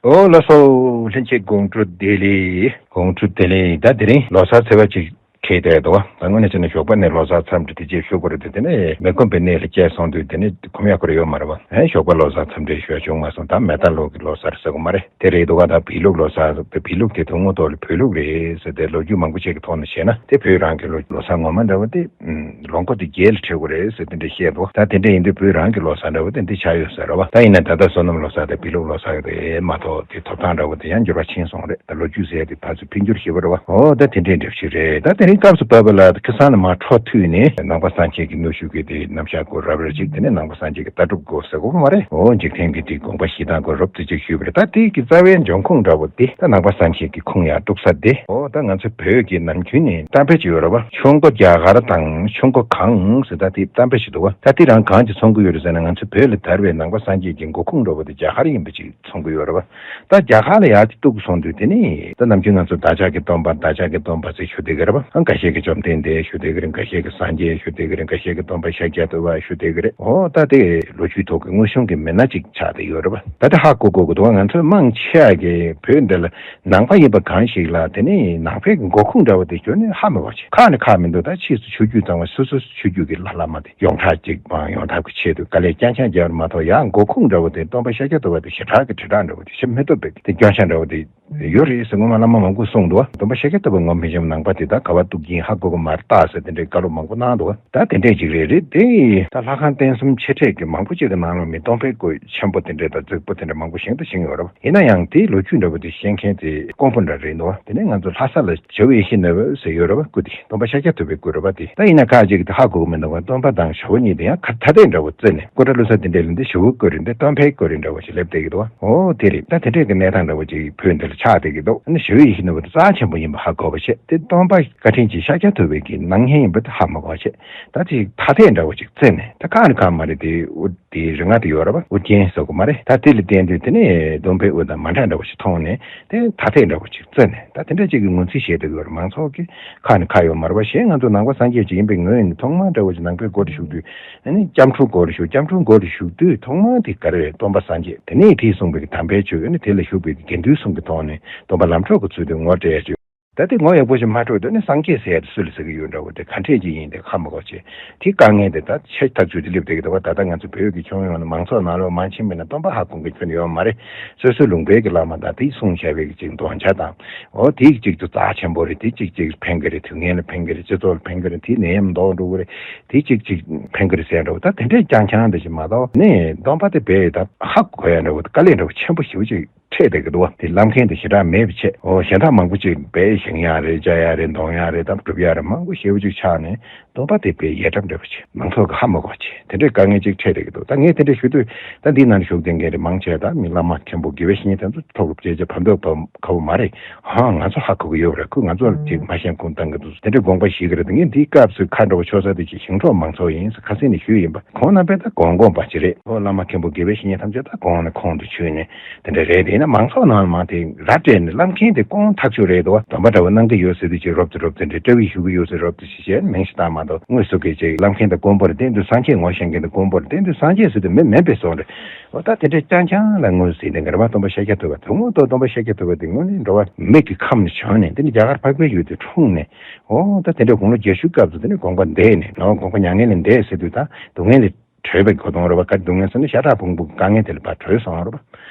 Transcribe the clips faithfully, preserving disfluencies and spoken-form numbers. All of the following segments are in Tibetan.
ཨོ་ལགས་སོ། ལྷན་རྒྱས་དགོང་དྲོ་བདེ་ལེགས། དགོང་དྲོ་བདེ་ལེགས། ད་དེ་རིང་ལོ་གསར་ཚེས་པ་གཅིག་འཁེལ་བསྡད་འདུག་བ། ད་དངོས་གནས་བྱས་ན་ཞོགས་པ་ནས་ལོ་གསར་འཚམས་འདྲི་དེ་རྗེས་ཞུ་དགོས་རེད་དེ། དེ་ནས་མི་ཁོམ་པའི་གནས་ལ་བསྐྱལ་སོང་དུས་དེ་ནས་ཁོམ་ཡག་ཁོ་རེ་ཡོད་མ་རེད་བ། ཨེ་ཞོགས་པ་ལོ་གསར་འཚམས་འདྲི་ཞུ་ཡ་བྱུང་མ་སོང་། ད་མེ་རྟ་ལོ་གི་ལོ་གསར་ཟེར་དགོས་མ་རེད། དེ་རེད་འདུག་ག་ད་བོད་ལུགས་ལོ་གསར་དེ་བོད་ལུགས་དེ་ཐུན་མོང་ཐོག་ལ་བོད་ལུགས་རེད་ཟེར་ཏེ་ལོ་རྒྱུས་མང་པོ་ཞིག་གི་ཐོག་ནས་བཤད་ན་དེ་བོད་རང་གི་ལོ་ལོ་གསར་ངོ་མ་འདྲ་བོ་དེ་ལོ་འཁོར་དེ་བརྒྱད་ལ་ཁྲིད་དགོས་རེད་ཟེར་དེ་འདྲ་བཤད་འདུག་ད་དེ་འདྲ་ཡིན་དུས་བོད་རང་གི་ལོ་གསར་འདྲ་བོ་དེ་འདི་ཆགས་ཡོད་ས་རེད་བ། ད་ཡིན་ན་ད་ལྟ་བསོད་ནམས་ལོ་གསར་དེ་བོད་ལུགས་ལོ་གསར་རེད་མ་གཏོགས་དེ་ཐོབ་ཐང་འདྲ་བོ་དེ་ཡང་འགྱུར་བ་ཕྱིན་སོང་རེད། ད་ལོ་རྒྱུས་ཟེར་ཡ་དེ་ཕར་ཚུར་འཕེལ་འགྱུར་ཞེ་པོ་རེད་བ། ཨོ་ད་དེ་འདྲའི་འདྲ་བོ་ཞིག་རེད། ད་དེ་རིང་སྐབས་སུ་བབས་པ་ལ་ཁ་སང་ནས་མར་འཕྲོ་མཐུད་ནས་ནང་པ་སངས་རྒྱས་ཀྱི་གནོན་ཤུགས་ཀྱིས་དེ་རྣམ་གཞག་སྐོར་རབ་རིབ་ཅིག་དེ་ནས་ནང་པ་སངས་རྒྱས་ཀྱི་ལྟ་གྲུབ་སྐོར་ཟེར་དགོས་མ་རེད། ཨོ་འཇིག་རྟེན་གྱི་དེ་དགོངས་པ་བཞི་དང་སྐོར་རོབ་ཙམ་ཅིག་ཞུས་པ་རེད། ད་དེ་གི་རྩ་བའི་འབྱུང་ཁུངས་འདྲ་བོ་དེ་ད་ནང་པ་སངས་རྒྱས་ཀྱི་ཁུངས་ཡར་དཀྲུག་ས་དེ། ཨོ་ད་ང་ཚོ་བོད་ཀྱི་ནམ་རྒྱུན་ནས་གཏམ་དཔེ་ཅིག་ཡོད་རེད་བ། ཆུ་མགོ་རྒྱ་གར་དང་ཆུ་མགོ་གངས་ཟེར། ད་དེ་གཏམ་དཔེ་ཞིག་འདུག་བ། ད་དེ་རང་གང་གིས་མཚོན་གྱི་ཡོད་རེད་ཟེར་ན་ང་ཚོ་བོད་ལ་དར་བའི་ནང་པ་སངས་རྒྱས་ཀྱི་འགོ་ཁུངས་འདྲ་བོ་དེ་རྒྱ་གར་ཡིན་པ་ཅིག་མཚོན་གྱི་ཡོད་རེད་བ། ད་རྒྱ་གར་ལ་ཡར་དེ་གཏུགས་སོང་དུས་དེ་ནི་ད་ནམ་རྒྱུན་ང་ཚོ་བདག་ཅག་གི་སྟོན་པ་བདག་ཅག་གི་སྟོན་པ་ཟེར་ཞུ་བསྡད་ཀྱི་རེད་བ། ཨང་འགའ་ཤས་ཀྱིས་བཅོམ་ལྡན་འདས་ཞུ་བསྡད་ཀྱི་རེད། འགའ་ཤས་ཀྱིས་སངས་རྒྱས་ཞུ་བསྡད་ཀྱི་རེད། འགའ་ཤས་ཀྱིས་སྟོན་པ་ཤཱཀྱ་ཐུབ་པ་ཞུ་བསྡད་ཀྱི་རེད། ཨོ་ད་དེ་ལོ་རྒྱུས་ཐོག་གི་དངོས་བྱུང་གི་མི་སྣ་ཅིག་ཆགས་བསྡད་ཡོད་རེད་བ། ད་དེ་ཧ་གོ་དགོས་ཀྱི་འདུག་བ། ང་ཚོས་མང་ཆེ་བ་གིས་བོད་འདི་ལ་ནང་པ་ཡིན་པ་གང་ཞིག་ལ་དེ་ནི་ནང་པའི་འགོ་ཁུངས་འདྲ་བོ་དེ་ཁྱོན་ནས་ཧ་མི་གོ་བྱེད། ཁག་ནི་ཁག་མི་འདུག་ད་ཕྱིས་སུ་ཆོས་བརྒྱུད་ཚང་མ་སོ་སོ་སོ་ཆོས་བརྒྱུད་ཀྱི་བླ་བླ་མ་དེ་ཡོངས་གྲགས་ཅིག་མང་ཡོང་ཐབས་ཀྱི་ཆེད་དུ་དཀའ་ལས་རྐྱང་རྐྱང་རྒྱག་པ་མ་གཏོགས་ཡང་འགོ་ཁུངས་འདྲ་བོ་དེ་སྟོན་པ་ཤཱཀྱ་ཐུབ་པ་དེ་ཞེ་དྲག་གི་དྲིལ་བསྒྲགས་འདྲ་བོ་དེ་བྱེད་མི་ཐུབ་པའི་དེ་སྐྱོན་ཆ་འདྲ་བོ་དེ་ཡོད་རེད་ཟེར་སྔོན་མ་བླ་མ་མང་པོས་གསུངས་འདུག་སྟོན་པ་ཤཱཀྱ་ཐུབ་པ་ངོ་མི་ཤེས་པ་ནང་པ་དེ་ད་ག་བ་གཏུག་གིན་ཧ་གོ་གི་མ་རེད་ད་ཟེར་དེ་འདྲའི་བཀའ་སློབ་མང་པོ་གནང་འདུག་ད་དེ་འདྲས་ཅིག་རེད། རེད་དེ་ད་ལྷ་ཁང་རྟེན་གསུམ་ཆེ་གྲས་ཀྱི་མང་པོ་ཅིག་གི་ནང་ལ་མི་སྟོན་པའི་སྐོར་ཆེན་པོ་དེ་འདྲས་དང་རྫིག་པོ་དེ་འདྲས་མང་པོ་བཞེངས་དང་བཞེངས་ཡོད་རེད། ཡིན་ན་ཡང་དེའི་ལོ་རྒྱུས་འདྲ་བོ་དེ་ཤེས་མཁན་དེ་དཀོན་པོ་འདྲ་རེད་འདུག་དེ་ནས་ང་ཚོ་ལྷ་ས་ལ་ཞྭ་དབུས་ཡེ་ཤེས་ནོར་བུ་ཟེར་ཡོད་རེད་བ། སྐུ་དེ་སྟོན་པ་ཤཱཀྱ་ཐུབ་པའི་སྐུ་རེད་བ། དེ་ད་ཡིན་ན་ཁག་ཅིག་གིས་དེ་ཧ་གོ་གི་མི་འདུག་བ། སྟོན་པ་དང་ཞྭ་དབུ་གཉིས་དེ་ཡང་ཁ་ཐ་དད་འདྲ་བོ་བརྩིས་ནས་སྐུ་འདྲ་བླུག་ས་དེ་འདྲས་ལ་འདི་ཞྭ་དབུའི་སྐུ་རེད། འདི་སྟོན་པའི་སྐུ་རེད་འདྲ་བོ་ཞིག་སླེབས་བསྡད་ཀྱི་འདུག་བ། ཨོ་དེ་རེད། ད་དེ་འདྲས་ཀྱི་གནས་སྟངས་འདྲ་བོ་ཅིག་བོད་འདི་ལ་ཆགས་བསྡད་ཀྱི་འདུག་ཨ་ནི་ཞྭ་དབུས་ཡེ་ཤེས་ནོར་བུ་དེ་རྩ་ཆེན་པོ་ཡིན་པ་ཧ་གོ་བ་བྱས། དེ་སྟོན་པ་བཀའ་དྲིན་ཅན་ཤཱཀྱ་ཐུབ་པའི་གི་ནང་བཞིན་ཡིན་པ་དེ་ཧ་མ་གོ་བ་བྱས། ད་ཅིག་ཐ་དད་འདྲ་བོ་ཅིག་བརྩིས་ནས་ད་ཁག་ནི་ཁག་མ་རེད། དེ་དབུ་དེའི་རིགས་ལྔ་དེ་ཡོད་རེད་བ། དབུ་རྒྱན་ཟེར་དགོས་མ་རེད། ད་དེ་ལ་བརྟེན་དུས་དེ་ནས་སྟོན་པའི་དབུ་དང་མ་འདྲ་འདྲ་བོ་ཞིག་མཐོང་ནས་དེ་ཐ་དད་འདྲ་བོ་ཅིག་བརྩིས་ནས་ད་དེ་འདྲ་ཅིག་གི་ངོས་འཛིན་བྱས་བསྡད་ཀྱི་ཡོད་རེད། མང་ཚོགས་ཀྱིས་ཁག་ནི་ཁག་ཡོད་མ་རེད་བ། གཞན་ང་ཚོ་ནང་པ་སངས་རྒྱས་ཅིག་ཡིན་པའི་ངོས་ནས་ཐོག་མར་འདྲ་བོ་ཅིག་ནང་པའི་སྒོ་རུ་ཞུགས་དུས་ཨ་ནི་སྐྱབས་འགྲོའི་སྒོ་རུ་ཞུགས། སྐྱབས་འགྲོའི་སྒོ་རུ་ཞུགས་དུས་ཐོག་མར་དེ་ག་རེ་རེད། སྟོན་པ་སངས་རྒྱས། དེ་ནས་དེས་གསུངས་པའི་གི་དམ་པའི་ཆོས། ཨ་ནི་དེ་ལ་ཞུགས་པའི་གི་དགེ་འདུན་གསུམ་གྱི་ཐོག་ནས་སྟོན་པ་ལམ་གྲོགས་ཀྱི་ཚུལ་དུ་ངོ་སྤྲད་ཡ་ཅིག་ད་དེ་ངོ་ཡག་པོ་ཞིག་མ་འཕྲོད་དུས་ནི་སངས་རྒྱས་ཟེར་ཡ་དེ་སུ་ལ་ཟེར་གི་ཡོད་འདྲ་བོ་དེ་ག་འདྲས་ཅིག་ཡིན་དེ་ཧ་མ་གོ་བྱས། དེ་དཀའ་ངལ་དེ་ད་ཆེ་ཐག་ཆོད་དེ་སླེབས་བསྡད་ཀྱི་འདུག་བ། ད་ལྟ་ང་ཚོ་བོད་ཀྱི་ཁྱོན་ཡོངས་ནས་མང་ཚོགས་ནང་ལོགས་མང་ཆེན་པོས་ན་སྟོན་པ་ཧ་གོ་མཁན་ཁྱོན་ནས་ཡོད་མ་རེད། སོ་སོའི་ལུང་པའི་གི་བླ་མ་དང་དེས་གསུངས་བཞག་པའི་གི་ཅིག་འདོན་ཆ་དང་། འོ་དེ་གཅིག་ཏུ་རྩ་ཆེན་པོ་རེད། དེ་གཅིག་གཅིག་ཕན་གི་རེད། དུས་ངན་ལ་ཕན་གི་རེད། སྤྱི་ཚོགས་ལ་ཕན་གི་རེད། དེ་ནད་ཡམས་ཟློག་འགྲོ་གི་རེད། དེ་གཅིག་གཅིག་ཕན་གི་རེད་ཟེར་འདྲ་བོ་ད་དེ་འདྲས་རྐྱང་རྐྱང་འདྲ་ཞིག་མ་གཏོགས་ནས་སྟོན་པ་དེ་བས་ད་ཧ་གོ་ཡ་འདྲ་བོ་དཀའ་ལས་འདྲ་བོ་ཆེན་པོ་ཞེ་པོ་ཅིག་འཕྲད་བསྡད་ཀྱི་འདུག་བ། དེ་ལབ་མཁན་དེ་ཞེ་དྲག་མེད་པ་བྱས། འོ་གཞན་དག་མང་པོ་ཅིག་བས་བཞེངས་ཡག་རེད། བཅའ་ཡག་རེད། འདོན་ཡག་རེད། དང་སྒྲུབ་ཡག་རེད། མང་པོ་ཞེ་པོ་ཅིག་ཆགས་ནས་སྟོན་པ་དེ་བས་ཡལ་གྲབས་འདྲ་བོ་བྱས། མང་ཚོགས་ཀྱིས་ཧ་མ་གོ་བྱས། དེ་འདྲའི་དཀའ་ངལ་ཅིག་འཕྲད་བསྡད་ཀྱི་འདུག་ད་ངས་དེ་འདྲ་ཞུ་དུས་ད་འདིའི་ནང་བཞུགས་བསྡད་མཁན་རེད་མང་ཆེ་ད་མི་བླ་མ་མཁན་པོ་དགེ་བའི་བཤེས་གཉེན་དེ་ཚོ་ཐུགས་ལ་བཅད་བྱས་ཕན་ཐོགས་ཕབ་ཁ་བོ་མ་རེད། ཧང་ང་ཚོ་ཧ་གོ་གི་ཡོད་པ་རེད། ཁོས་ང་ཚོ་ལ་ཅིག་མ་ཤེས་ཁུངས་བཏང་གི་འདུག་དེ་འདྲའི་དགོངས་པ་བཞེས་ཀྱི་རེད། ངས་འདིའི་སྐབས་སུ་ཁ་འདྲ་བོ་ཆོད་ས་དེ་ཅིག་ཞིང་འབྲོག་མང་ཚོགས་ཡིན་ཟེར་ཁ་སེང་ནས་ཞུས་ཡིན་པ། ཁོང་རྣམ་པས་ད་དགོངས་དགོངས་པ་ཅིག་རེད། ཨོ་བླ་མ་མཁན་པོ་དགེ་བའི་བཤེས་གཉེན་ཐམས་ཅད་ད་དགོངས་ནས་ཁོང་དུ་ཆུད་ནས་དེ་འདྲ་རེད། དེ་ཡིན་ན་མང་ཚོགས་ནང་ལ་མ་དེ་ར་སྤྲད་ནས་ལབ་མཁན་དེ་དཀོན་ཐག་ཆོད་རེད་དོ། སྡོམ་པ་འདྲ་བོ་གནང་གི་ཡོད་ཟེར་དུས་ཅིག་རོབ་ཙམ་རོབ་ཙམ་འདྲ། སྐྲ་བི་ཞུ་གི་ཡོད་ཟེར་རོབ་ཙམ་ཞིག་བྱས་མིང་ཞིག་བཏགས་མ་གཏོགས་དངོས་སུ་གི་ཅིག་ལབ་མཁན་དེ་དཀོན་པོ་རེད། དེ་འདུག་སངས་རྒྱས་ངོ་ཤེས་མཁན་དེ་དཀོན་པོ་རེད། དེ་འདུག་སངས་རྒྱས་ཟེར་དུས་མི་མིན་པའི་བཟོ་འདྲ། འོ་ད་དེ་འདྲའི་རྐྱང་རྐྱང་ལ་དངོས་སུ་ཟེར་དེ་འགལ་བ་སྟོན་པ་ཤཱཀྱ་ཐུབ་པ་དུ་མོ་ཏོ་སྟོན་པ་ཤཱཀྱ་ཐུབ་པ་དེ་དངོས་གནས་འགྲོ་བ་མིག་གི་ཁམས་ནས་བྱོན་ནས་དེ་ནི་རྒྱ་གར་འཕགས་པའི་ཡུལ་དུ་འཁྲུངས་ནས། འོ་ད་དེ་འདྲའི་དགུང་ལོ་བརྒྱད་ཅུའི་སྐབས་སུ་དེ་ནི་དགོངས་པ་འདས་ནས། འོ་དགོངས་པ་མྱ་ངན་ལས་འདས་ཟེར་དུས་ད་སྡུག་བསྔལ་ལས་གྲོལ་བའི་གོ་དོན་རེད་བ། ག་སྡུག་བསྔལ་ཟེར་ན་ཤ་ཁྲག་ཕུང་པོའི་དཀའ་ངལ་དེ་ལས་ཕར་གྲོལ་སོང་རེད་བ།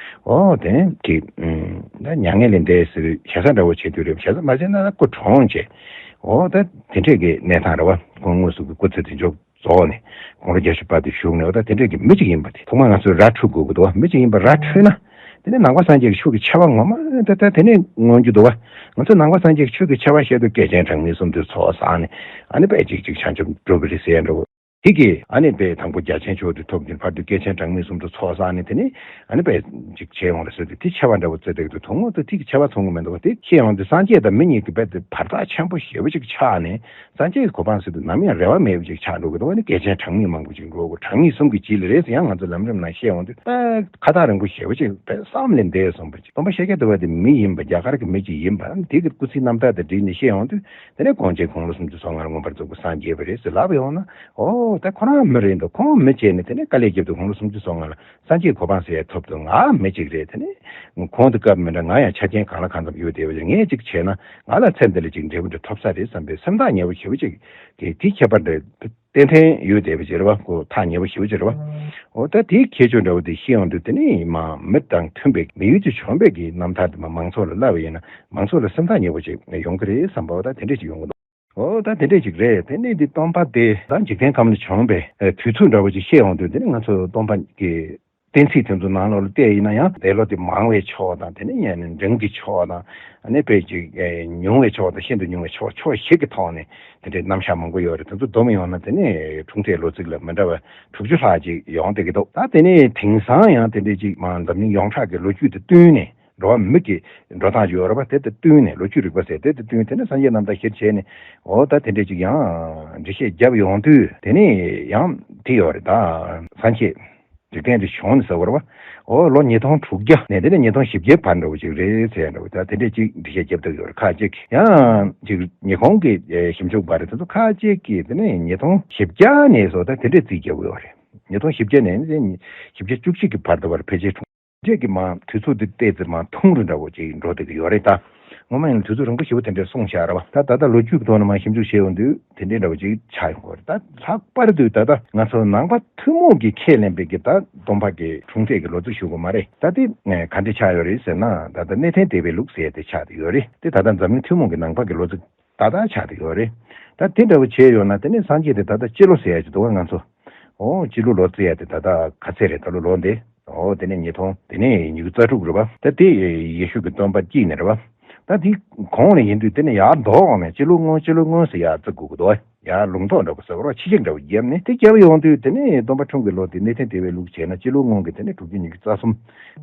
འོ་དེ་གི་ད་མྱ་ངན་ལས་འདས་ཟེར་ཞེ་ས་འདྲ་བོ་བྱེད་དུས་རེད། ཞེ་ས་མ་བྱས་ན་སྐུ་གྲོངས་བྱས། འོ་ད་དེ་འདྲས་ཀྱི་གནས་སྟངས་རེད་བ། ཁོང་དངོས་སུ་གི་སྐུ་ཚེ་དེ་མཇུག་རྫོགས་ནས་དགུང་ལོ་བརྒྱད་ཅུ་བར་དུ་བཞུགས་ནས། འོ་ད་དེ་འདྲས་ཀྱི་མི་གཅིག་ཡིན་པ་དེ་ཐོག་མར་ང་ཚོས་ར་འཕྲོད་དགོས་ཀྱི་འདུག་བ། མི་གཅིག་ཡིན་པ་ར་འཕྲོད་ན་དེ་ནས་ནང་པ་སངས་རྒྱས་ཀྱི་ཆོས་ཀྱི་ཆེ་བ་ངོ་མ་ད་ད་དེ་ནས་མངོན་རྒྱུ་འདུག་བ། ང་ཚོས་ནང་པ་སངས་རྒྱས་ཀྱི་ཆོས་ཀྱི་ཆེ་བ་བཤད་དུས་བསྐལ་ཆེན་གྲངས་མེད་གསུམ་དུ་ཚོགས་བསགས་ནས་ཨ་ནི་དཔེ་གཅིག་གཅིག་བྱང་ཆུབ་འགྲུབ་པ་རེད་ཟེར་ཡ་འདྲ་བོ། དེ་གིས་ཨ་ནི་དཔེ་དང་པོ་རྒྱ་ཆེན་མཆོག་ཏུ་ཐོབ་ཀྱིན་བར་དུ་བསྐལ་ཆེན་གྲངས་མེད་གསུམ་དུ་ཚོགས་བསགས་ནས་དེ་ནས་ཨ་ནི་དཔེ་ཅིག་བྱས་ཡོང་རེད་ཟེར་དུས་དེ་ཆེ་བ་འདྲ་བོ་བརྩི་བསྡད་ཀྱི་འདུག་དོན་དངོས་དུ་དེ་གི་ཆེ་བ་མཚོན་གྱི་མི་འདུག་དེ་ཤེས་ཡོང་དུས་སངས་རྒྱས་དང་མི་གཉིས་ཀྱི་རྦད་དེ་བར་ཐག་ཆེན་པོ་ཞེ་པོ་ཅིག་ཆགས་ནས་སངས་རྒྱས་ཀྱི་གོ་འཕང་ཟེར་དུས་ནམ་ཡང་རེ་བ་མེད་པ་ཅིག་ཆགས་འགྲོ་གི་འདུག་ཨ་ནི་བསྐལ་ཆེན་གྲངས་མེད་མང་པོ་ཅིག་འགྲོ་དགོས། གྲངས་མེད་གསུམ་གྱི་རྗེས་ལ་རེད་ཟེར། ཡང་ང་ཚོ་ལམ་རིམ་ནང་ཤེས་ཡོང་དུས་ད་ཁ་ཐག་རིང་པོ་ཞེ་པོ་ཅིག་དཔེ་བསམ་ལས་འདས་སོང་བ་ཅིག་སྟོན་པ་ཤཱཀྱ་ཐུབ་པ་དེ་མི་ཡིན་པ། རྒྱ་གར་གྱི་མི་ཅིག་ཡིན་པ། ཨ་ནི་དེ་གི་སྐུ་ཚེའི་རྣམ་ཐར་དང་བསྒྲིགས་ནས་ཤེས་ཡོང་དུས། དེ་ནས་དགོངས་བྱས་དགུང་ལོ་སུམ་ཅུ་སོ་ལྔར་མངོན་པར་རྫོགས་པའི་སངས་རྒྱས་པ་རེད་ཟེར་ལབ་ཡོང་ན། ཨོ། ཨོ་ད་ཁོ་རང་མི་རེད་འདུག་ཁོང་མི་བྱས་ནས་དེ་ནས་དཀའ་ལས་བརྒྱབ་དུས་ཁོང་ལ་སུམ་ཅུ་སོ་ལྔ་ལ་སངས་རྒྱས་གོ་འཕང་ཟེར་ཡ་ཐོབ་འདུག་ང་མི་གཅིག་རེད། དེ་ནས་ཁོང་དང་སྐབས་མི་འདྲ། ང་ཡང་ཆ་རྐྱེན་གང་ལ་གང་འཚམ་ཡོད་བསྡད་པ་ཡིན། ངས་གཅིག་བྱས་ན་ང་ལ་ཚེ་འདི་ལ་གཅིག་འབྲས་བུ་འདི་ཐོབ་ས་རེད་བསམ་པའི་སེམས་ཐག་ཉེ་བོ་ཞེ་པོ་ཅིག་གིས་དེ་ཁྱད་པར་འདི་ཏན་ཏན་ཡོད་བསྡད་པ་ཅིག་རེད་བ། ཁོ་ཐག་ཉེ་བོ་ཞེ་པོ་ཅིག་རེད་བ། ཨོ་ད་དེའི་ཁྱད་ཆོས་འདྲ་བོ་དེ་ཤེས་ཡོང་དུས་དེ་ནས་མ་མི་དང་མཐུན་པའི་མི་ཡུལ་དུ་བྱོན་པའི་གི་རྣམ་ཐར་དེ་མ་མང་ཚོགས་ལ་བསླབས་པ་ཡིན་ན་མང་ཚོགས་ལ་སེམས་ཐག་ཉེ་བོ་ཅིག་ཡོང་གི་རེད་བསམ་པ། ཨོ་ད་དེ་འདྲས་ཅིག་ཡོང་གི་འདུག་ཨོ་ད་དེ་འདྲས་ཅིག་རེད། དེ་ནས་འདི་སྟོན་པ་དེ་ད་འཇིག་རྟེན་ཁམས་ལ་བྱོན་པའི་ཨེ་དུས་ཚོད་འདྲ་བོ་ཅིག་ཤེས་ཡོང་དུས་དེ་ནས་ང་ཚོ་སྟོན་པ་གི་གཏན་ཚིགས་དེ་ཚོ་ནང་ལོགས་ལ་བལྟས་ཡིན་ན་ཡང་འདས་ལོ་དེ་མང་བའི་ཕྱོགས་དང་དེ་ནས་ཡང་ན་འབྲིང་གི་ཕྱོགས་དང་ཨ་ནི་དཔེ་ཅིག་ཨེ་ཉུང་བའི་ཕྱོགས་དང་ཤིན་ཏུ་ཉུང་བའི་ཕྱོགས་ཕྱོགས་བཞི་གི་ཐོག་ནས་དེ་འདྲའི་རྣམ་གཞག་མང་པོ་ཡོད་རེད། དེ་ཚོ་བསྡོམས་ཡོང་ན་དེ་ནས་འཁྲུངས་ཚེས་ལོ་ཚིགས་ལ་མི་འདྲ་བ་དྲུག་ཅུ་ལྷག་ཅིག་ཡོང་བསྡད་ཀྱི་འདུག་ད་དེ་ནས་དེང་སང་ཡང་དེ་འདྲའི་ཅིག་མ་འཛམ་གླིང་ཡོངས་གྲགས་ཀྱི་ལོ་རྒྱུས་དང་བསྟུན་ནས། འགྲོ་བ་མི་གི་འགྲོ་སྟངས་ཡོད་རེད་པ། དེ་དང་བསྟུན་ནས་ལོ་རྒྱུས་རིག་པ་ཟེར་དེ་དང་བསྟུན་དེ་ནས་སངས་རྒྱས་རྣམ་ཐར་གཞིར་བྱས་ནས་འོ་ད་དེ་འདྲས་ཅིག་ཡང་འགྲེལ་བཤད་བརྒྱབ་ཡོང་དུས་དེ་ནས་ཡང་དེ་ཡོད་རེད། ད་སངས་རྒྱས་འཇིག་རྟེན་དུ་བྱོན་ནས་ཟེར་བ་རེད་པ། འོ་ལོ་ཉིས་སྟོང་དྲུག་བརྒྱ་ནས་དེ་ནས་ཉིས་སྟོང་བཞི་བརྒྱའི་བར་འདྲ་བོ་ཅིག་རེད་ཟེར་འདྲ་བོ། ད་དེ་འདྲས་ཅིག་འགྲེལ་བཤད་བརྒྱབ་བསྡད་ཡོད་རེད། ཁ་ཅིག་ཡང་ཅིག་ཉི་ཧོང་གི་ཞིབ་འཇུག་པ་རེད། དེ་ཚོ་ཁ་ཅིག་གིས་དེ་ནས་ཉིས་སྟོང་བཞི་བརྒྱ་ནས་བཟོ་ད་དེ་འདྲས་རྩིས་རྒྱག་གི་ཡོད་རེད། ཉིས་སྟོང་བཞི་བརྒྱ་ནས་བཞི་བརྒྱ་བཅུ་གཅིག་གི་བར་དུ་བར་ཕལ་ཆེར་འཁྲུངས། ཁྱེད་ཀྱིས་མ་དུས་ཚོད་འདི་བལྟས་ཚེ་མ་ཐུང་རུ་འདྲ་བོ་ཅིག་འགྲོ་བསྡད་ཀྱི་ཡོད་རེད་ད། ངོ་མ་ཡིན་ན་དུས་ཚོད་རིང་པོ་ཞེ་པོ་དེ་འདྲས་སོང་བཞག་རེད་བ། ད་ད་ལྟ་ལོ་རྒྱུས་ཀྱི་ཐོག་ནས་མ་ཞིབ་འཇུག་བྱས་ཡོང་དུས་དེ་འདྲས་འདྲ་བོ་ཅིག་ཆགས་ཡོང་གི་རེད། ད་ལྷག་པར་དུ་ད་ལྟ་ང་ཚོ་ནང་པ་ཐུན་མོང་གིས་ཁས་ལེན་པའི་གི་ད་སྟོན་པ་གི་འཁྲུངས་ཚེས་ཀྱི་ལོ་ཚིགས་ཞུ་དགོས་མ་རེད། ད་དེ་ག་འདྲས་ཆགས་ཡོད་རེད་ཟེར་ན་ད་ལྟ་གནས་བརྟན་སྡེ་པའི་ལུགས་ཟེར་དེ་ཆགས་བསྡད་ཡོད་རེད། དེ་ད་ལྟ་འཛམ་གླིང་ཐུན་མོང་གི་ནང་པ་གི་ལོ་ཚིགས་ཏག་ཏག་ཆགས་བསྡད་ཡོད་རེད། ད་དེ་འདྲ་བོ་བྱས་ཡོད་ན་དེ་ནས་སངས་རྒྱས་དེ་ད་ལྟ་སྤྱི་ལོ་ཟེར་ཡ་ཅིག་འདུག་ག་ང་ཚོ། ཨོ་སྤྱི་ལོ་ལོ་ཟེར་ཡ་དེ་ད་ལྟ་ག་ཚད་རེད། ད་ལོ་ལོ་འདི་ཨོ་དེ་ནས་ཉིས་སྟོང་དེ་ནས་ཉི་ཤུ་རྩ་དྲུག་རེད་པ། ད་དེ་ཡེ་ཤུ་གི་སྟོན་པ་དཀྱིལ་ནས་རེད་པ། ད་དེ་གོང་ནས་ཡིན་དུས་དེ་ནས་ཡར་ལྡོག་འོང་ནས་སྤྱི་ལོ་སྔོན་སྤྱི་ལོ་སྔོན་ཟེར་ཡ་བརྩི་དགོས་ཀྱི་འདུག་ག་ཡར་ལུང་རྟོགས་འདྲ་བོ་ཟེར་བ་ཕྱི་ཤིག་འདྲ་བོ་བརྒྱབ་ནས་དེ་བརྒྱབ་ཡོང་དུས་དེ་ནས་སྟོན་པ་འཁྲུངས་ཀྱི་ལོ་དེ་གནས་བརྟན་སྡེ་པའི་ལུགས་བྱས་ན་སྤྱི་ལོ་སྔོན་གྱི་དེ་ནས་དྲུག་ཅུ་ཉི་ཤུ་རྩ་གསུམ།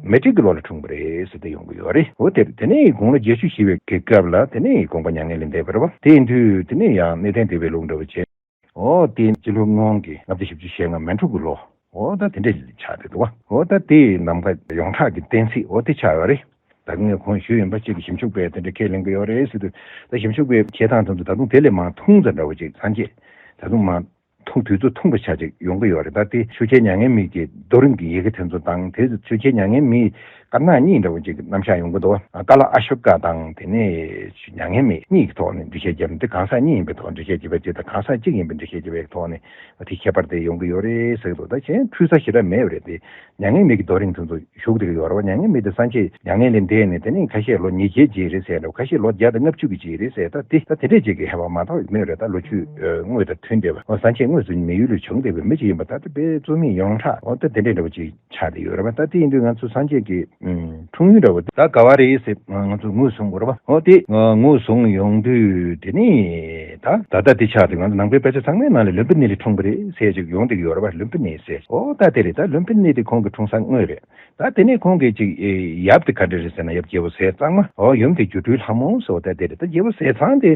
མེ་ཏྲིག་གི་ལོ་ལ་འཁྲུངས་པ་རེད་ཟེར་ཏེ་ཡོང་གི་ཡོད་རེད། འོ་དེ་རེད། དེ་ནས་དགུང་ལོ་བརྒྱད་ཅུ་བཞེས་པའི་གི་སྐབས་ལ་དེ་ནས་དགོངས་པ་མྱ་ངན་ལས་འདས་པ་རེད་བ། དེ་ཡིན་དུས་དེ་ནས་ཡང་གནས་བརྟན་སྡེ་པའི་ལུགས་འདྲ་བོ་བྱས། འོ་དེ་སྤྱི་ལོ་སྔོན་གྱི་ལྔ་བརྒྱ་བཞི་བཅུ་ཞེ་ལྔ་མེ་འབྲུག་གི་ལོ། འོ་ད་དེ་འདྲས་ཆགས་བསྡད་འདུག་བ། འོ་ད་དེ་ནམ་མཁའ་ཡོངས་གྲགས་ཀྱི་གཏན་ཚིགས་འོ་དེ་ཆགས་ཡོད་རེད། ད་གིན་ངས་གོང་ཞུས་ཡིན་པ་གཅིག་གི་ཞིབ་འཇུག་པས་དེ་འདྲ་ཁས་ལེན་གྱི་ཡོད་རེད་ཟེར་དུས་ད་ཞིབ་འཇུག་པའི་བྱེད་སྟངས་དེ་ཚོ་ད་དུང་དེ་ལས་མ་ཐུང་ཙམ་འདྲ་བོ་ཅིག་སངས་རྒྱས་ད་དུང་མ། ཐུང་དུས་ཚོད་ཐུང་པ་ཆ་ཅིག་ཡོང་གི་ཡོད་རེད། ད་དེ་ཆོས་རྒྱལ་མྱ་ངན་མེད་ཀྱི་རྡོ་རིང་གི་ཡི་གེ་དེ་ཚོ་དང་དེ་ཆོས་རྒྱལ་མྱ་ངན་མེད་དཀར་ནག་གཉིས་འདྲ་བོ་ཅིག་རྣམ་གཞག་ཡོང་གི་འདུག་ཀ་ལ་ཨ་ཤོ་ཀ་དང་དེ་ནས་མྱ་ངན་མེད་གཉིས་ཀྱི་ཐོག་ནས་འགྲེལ་བཤད་བརྒྱབ་ནས་དེ་གང་ཟག་གཉིས་ཡིན་པའི་ཐོག་འགྲེལ་བཤད་བརྒྱབ་པ་ཅིག་དང་གང་ཟག་གཅིག་ཡིན་པའི་འགྲེལ་བཤད་བརྒྱབ་པའི་ཐོག་ནས་དེ་ཁྱད་པར་དེ་ཡོང་གི་ཡོད་རེད་ཟེར་གི་འདུག་ད་གཞན་འཁྲུལ་ས་ཞེ་དྲག་མེད་པ་རེད། དེ་མྱ་ངན་མེད་ཀྱི་རྡོ་རིང་དེ་ཚོ་ཞུགས་བསྡད་ཀྱི་ཡོད་རེད་བ། མྱ་ངན་མེད་དེ་སངས་རྒྱས་མྱ་ངན་ལས་འདས་ནས་དེ་ནས་ཁ་ཤས་ལོ་ཉིས་བརྒྱའི་རྗེས་རེད་ཟེར་འདྲ་བོ། ཁ་ཤས་ལོ་བརྒྱ་དང་ལྔ་བཅུ་གི་རྗེས་རེད་ཟེར། ད་དེ་ད་དེ་འདྲས་ཅིག་གི་ཧེ་བག་མ་གཏོགས་མེད་རེད། ད་ལོ་རྒྱུས་དངོས་དང་མཐུན་བསྡད་པ། འོ་སངས་རྒྱས་དངོས་སུ་མི་ཡུལ་ལ་བྱོན་བསྡད་པའི་མི་ཅིག་ཡིན་པ་ད་དེ་དཔེ་རྩོད་མེད་ཡོངས་གྲགས་འོ་ད་དེ་འདྲས་འདྲ་བོ་ཅིག་ཆགས་བསྡད་ཡོད་རེད་བ། ད་དེ་ཡིན་དུས་ང་ཚོ་སངས་རྒྱས་ཀྱི་འཁྲུངས་ཡུལ་འདྲ་བོ་ད་ག་བ་རེད་ཟེར་ང་ཚོ་ངོས་བཟུང་དགོས་རེད་བ། འོ་དེ་ངོས་བཟུང་ཡོང་དུས་དེ་ནས་ད་ད་ལྟ་དེ་ཆགས་དུས་ང་ཚོ་ནང་པའི་དཔེ་ཆ་ཚང་མའི་ནང་ལ་ལུམ་བི་ནི་ལ་འཁྲུངས་པ་རེད་ཟེར་ཅིག་ཡོང་བསྡད་ཀྱི་ཡོད་རེད་བ། ལུམ་བི་ནི་ཟེར་འོ་ད་དེ་རེད། ད་ལུམ་བི་ནི་དེ་ཁོང་གི་འཁྲུངས་ས་དངོས་རེད། ད་དེ་ནས་ཁོང་གིས་ཅིག་ཨེ་ཡབ་དེ་ག་འདྲ་རེད་ཟེར་ན་ཡབ་རྒྱལ་པོ་ཟས་གཙང་མ། འོ་ཡུམ་དེ་སྒྱུ་འཕྲུལ་ལྷ་མོ་ཟེར་བ་ད་དེ་རེད། ད་རྒྱལ་པོ་ཟས་གཙང་དེ་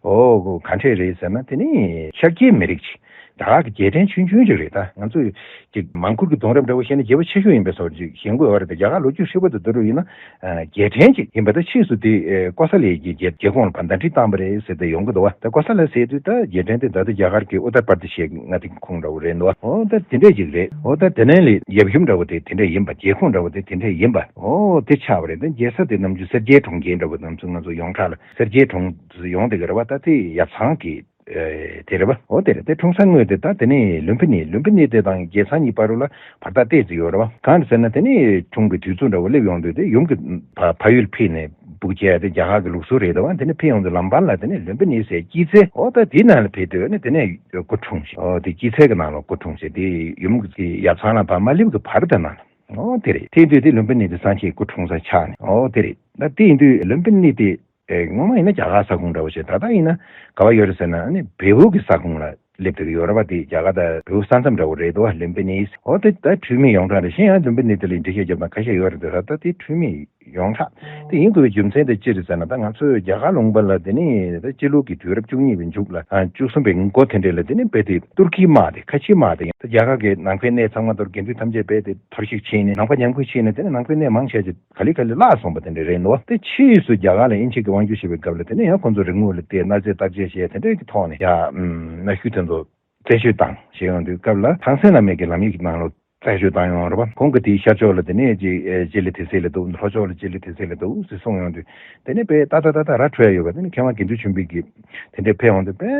འོ་ག་འདྲས་རེད་ཟེར་ན་དེ་ནི་ཤཱཀྱའི་མི་རིགས་ཅིག་རྒྱ་གར་གྱི་རྒྱལ་ཕྲན་ཆུང་ཆུང་ཅིག་རེད། ད་ང་ཚོས་ཅིག་མང་བཀུར་གྱི་གདུང་རབས་འདྲ་བོ་བཤད་ན་རྒྱལ་པོ་ཆེ་ཤོས་ཡིན་པའི་བཟོ་ཅིག་ཞེན་དགོས་པ་རེད། ད་རྒྱ་གར་ལོ་རྒྱུས་ཧྲིལ་པོ་དེ་བསྡུར་རྒྱུ་ཡིན་ན་རྒྱལ་ཕྲན་ཅིག་ཡིན་པ། ད་ཕྱིས་སུ་དེ་ཀོ་ས་ལའི་གི་རྒྱལ་རྒྱལ་ཁོངས་ལ་བར་ཟླ་སྒྲིལ་བཏང་པ་རེད་ཟེར་ཏེ་ཡོང་གི་འདུག་བ། ད་ཀོ་ས་ལ་ཟེར་དུས་ད་རྒྱལ་ཕྲན་དེ་ད་ལྟ་རྒྱ་གར་གྱི་ཨུ་ཏར་པར་དི་ཤའི་མངའ་སྡེ་ཁོངས་འདྲ་བོ་རེད་འདུག་བ། འོ་ད་དེ་འདྲས་ཅིག་རེད། འོ་ད་དེ་ནས་ལས་ཡབ་ཡུམ་འདྲ་བོ་དེ་དེ་འདྲས་ཡིན་པ། རྒྱལ་ཁོངས་འདྲ་བོ་དེ་དེ་འདྲས་ཡིན་པ། འོ་དེ་ཆགས་པ་རེད། ད་རྒྱལ་ས་དེ་ནམ་རྒྱུན་སེར་སྐྱའི་གྲོང་ཁྱེར་འདྲ་བོ་ནམ་རྒྱུན་ང་ཚོ་ཡོངས་གྲགས་ལ་སེར་སྐྱའི་གྲོང་ཡོང་བསྡད་ཀྱི་རེད་བ། ད་དེ་ཡབ་ཚང་གི་ཨེ་དེ་རེད་བ། འོ་དེ་རེད། དེ་འཁྲུངས་ས་དངོས་དེ་ད་དེ་ནས་ལུམ་བི་ནི། ལུམ་བི་ནི་དེ་དང་རྒྱལ་ཚང་གཉིས་བར་དུ་ལ་བར་ཐག་ཏོག་ཙམ་ཡོད་རེད་བ། གང་རེད་ཟེར་ན་དེ་ནས་འཁྲུངས་པའི་དུས་ཚོད་འདྲ་བོ་སླེབས་ཡོང་དུས་དེ་ཡུམ་གྱི་ཕ་ཕ་ཡུལ་ཕེབས་ནས་སྦུག་བྱས་ཏེ་རྒྱ་གར་གྱི་ལུགས་སྲོལ་རེད་དོ། དེ་ནས་ཕེབས་ཡོང་དུས་ལམ་བར་ལ་དེ་ནས་ལུམ་བི་ནི་ཟེར་སྐྱེད་ཚལ་འོ་ད་དེའི་ནང་ལ་ཕེབས་དུས་ནས་དེ་ནས་སྐུ་འཁྲུངས་ཤིང་འོ་དེ་སྐྱེད་ཚལ་གྱི་ནང་ལ་སྐུ་འཁྲུངས་ཤིང་དེ་ཡུམ་གྱི་ཡབ་ཚང་ལ་བར་མ་སླེབས་ཀྱི་བར་དེ་ནང་ལ་འོ་དེ་རེད། དེ་དུས་དེ་ལུམ་བི་ནི་དེ་སངས་རྒྱས་སྐུ་འཁྲུངས་ས་ཆགས་ནས་འོ་དེ་རེད། ད་དེ་ཡིན་དུས་ལུམ་བི་ནི་དེ། ཨེ་སྔོན་མ་ཡིན་ན་རྒྱ་གར་ས་ཁོངས་འདྲ་བོ་ཞིག་ད་ལྟ་ཡིན་ན་ག་བ་ཡོད་རེད་ཟེར་ན་ཨ་ནི་བལ་པོ་གི་ས་ཁོངས་ལ་སླེབས་བསྡད་ཀྱི་ཡོད་རེད་བ། དེ་རྒྱ་གར་དང་བལ་པོ་ས་མཚམས་འདྲ་བོ་རེད་འདུག་བ། ལུམ་བི་ནི། འོ་དེ་ད་འཁྲུལ་མེད་ཡོངས་གྲགས་རེད། གཞན་ཡང་ལུམ་བི་ནི་དེ་ལ་འགྲེལ་བཤད་བརྒྱབ་ན་ཁ་ཤས་ཡོད་རེད་འདུག་ད་ལྟ་དེ་འཁྲུལ་མེད་ཡོངས་གྲགས་དེ་ཡིན་དགོས་པའི་རྒྱུ་མཚན་དེ་ཅི་རེད་ཟེར་ན། ད་ང་ཚོས་རྒྱ་གར་ལུང་པ་ལ་དེ་ནི་ད་སྤྱི་ལོ་གི་དུས་རབས་བཅུ་གཉིས་པའི་མཇུག་ལ་ཨ་བཅུ་གསུམ་པའི་འགོ་དེ་འདྲས་ལ་དེ་ནི་རྦད་དེ་ཏུར་ཀིའི་དམག་དེ་ཁ་ཆེའི་དམག་དེ་ཡང་ད་རྒྱ་གར་གྱི་ནང་པའི་གནས་ཚང་མ་གཏོར། དགེ་འདུན་ཐམས་ཅད་རྦད་དེ་འཐོར་བཤིག་ཕྱིན་ནས་ནང་པ་ཉམས་རྒུད་ཕྱིན་ནས་དེ་ནི་ནང་པའི་གནས་མང་ཆེ་ཅིག་ག་ལེ་ག་ལེ་བརླག་སོང་བ་དེ་འདྲ་རེད་འདུག་དེ་ཕྱིས་སུ་རྒྱ་གར་ལ་དབྱིན་ཇི་གི་དབང་བསྒྱུར་བྱེད་པའི་སྐབས་ལ་དེ་ནས་ཡང་ཁོང་ཚོ་རིག་དངོས་ལ་བལྟས་གནའ་རྫས་བརྟག་དཔྱད་བྱས་དེ་འདྲའི་གི་ཐོག་ནས་ཡ་ཨུམ་གནའ་ཤུལ་དེ་ཚོ་ རྩད་གཅོད་བཏང་ཞེས་ཡོང་དུས་སྐབས་ལ་ཐང་སན་བླ་མའི་གི་ལམ་ཡིག་གི་ནང་ལོགས་རྩད་གཅོད་བཏང་ཡོང་རེད་བ། ཁོང་གི་དེའི་ཤར་ཕྱོགས་ལ་དེ་ནས་ཅིག་ཨེ་ལྕེ་ལེ་དེ་སེ་ལ་འདུག་ལྷོ་ཕྱོགས་ལ་ལྕེ་ལེ་དེ་སེ་ལ་འདུག་ཟེར་གསུངས་ཡོང་དུས། དེ་ནས་དཔེ་ཏག་ཏག་ཏག་ཏག་ར་འཕྲོད་ཡ་ཡོད་པ། དེ་ནས་མཁས་དབང་དགེ་འདུན་ཆོས་འཕེལ་གྱིས་དེ་འདྲའི་ཕེབས་ཡོང་དུས་དཔེ་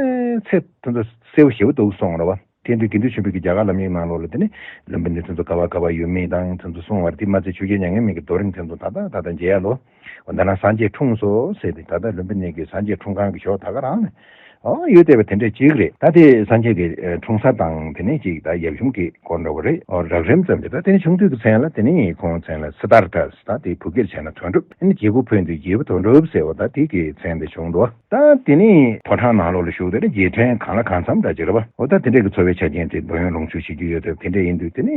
ཚད་དེ་ཚོ་གསལ་པོ་ཞེ་པོ་འདུག་གསུངས་རེད་བ། དེ་དུས་དགེ་འདུན་ཆོས་འཕེལ་གྱིས་རྒྱ་གར་ལམ་ཡིག་ནང་ལོགས་ལ་དེ་ནས་ལུམ་བི་ནི་དེ་ཚོ་ག་བ་ག་བ་ཡོད་མེད་དང་དེ་ཚོ་གསུངས་པ་རེད། དེ་མ་ཚད་ཆོས་རྒྱལ་མྱ་ངན་མེད་ཀྱི་རྡོ་རིང་དེ་ཚོ་ད་ལྟ་ད་ལྟ་མཇལ་ཡ་ལོ། འོ་ད་ནང་སངས་རྒྱས་འཁྲུངས་སོ་ཟེར་ཏེ་ད་ལྟ་ལུམ་བི་ནི་གི་སངས་རྒྱས་འཁྲུངས་ཁང་གི་ཞོར་ད་ག་རང་ནས། ཨོ་ཡོད་བསྡད་པ་དེ་འདྲས་ཅིག་རེད། ད་དེ་སངས་རྒྱས་ཀྱི་ཨེ་འཁྲུངས་ས་དང་དེ་ནས་ཅིག་ད་ཡབ་ཡུམ་གྱི་སྐོར་འདྲ་བོ་རེད། ཨོ་རགས་རིམ་ཙམ་རེད། ད་དེ་ནས་ཆུང་དུས་ཀྱི་མཚན་ལ་དེ་ནས་ཁོང་མཚན་ལ་སི་ཏཱར་ཐ་ད་དེ་བུ་སྐྱེས་བྱས་ན་དོན་གྲུབ། དེ་ནས་རྒྱལ་པོ་ཕན་དུས་རྒྱལ་པོ་དོན་གྲུབ་ཟེར་བ་ད་དེ་གི་མཚན་དེ་བྱུང་འདུག་ད་དེ་ནས་ཕོ་བྲང་ནང་ལོགས་ལ་བཞུགས་དེ་ནས་རྗེས་དྲན་གང་ལ་གང་འཚམ་འདྲ་ཅིག་རེད་བ། ཨོ་ད་དེ་འདྲས་ཀྱི་འཚོ་བའི་ཆ་རྐྱེན་དེ་འདོད་ཡོན་ལོངས་སྤྱོད་བྱེད་རྒྱུ་ཡོད་དེ་དེ་འདྲས་ཡིན་དུས་དེ་ནས་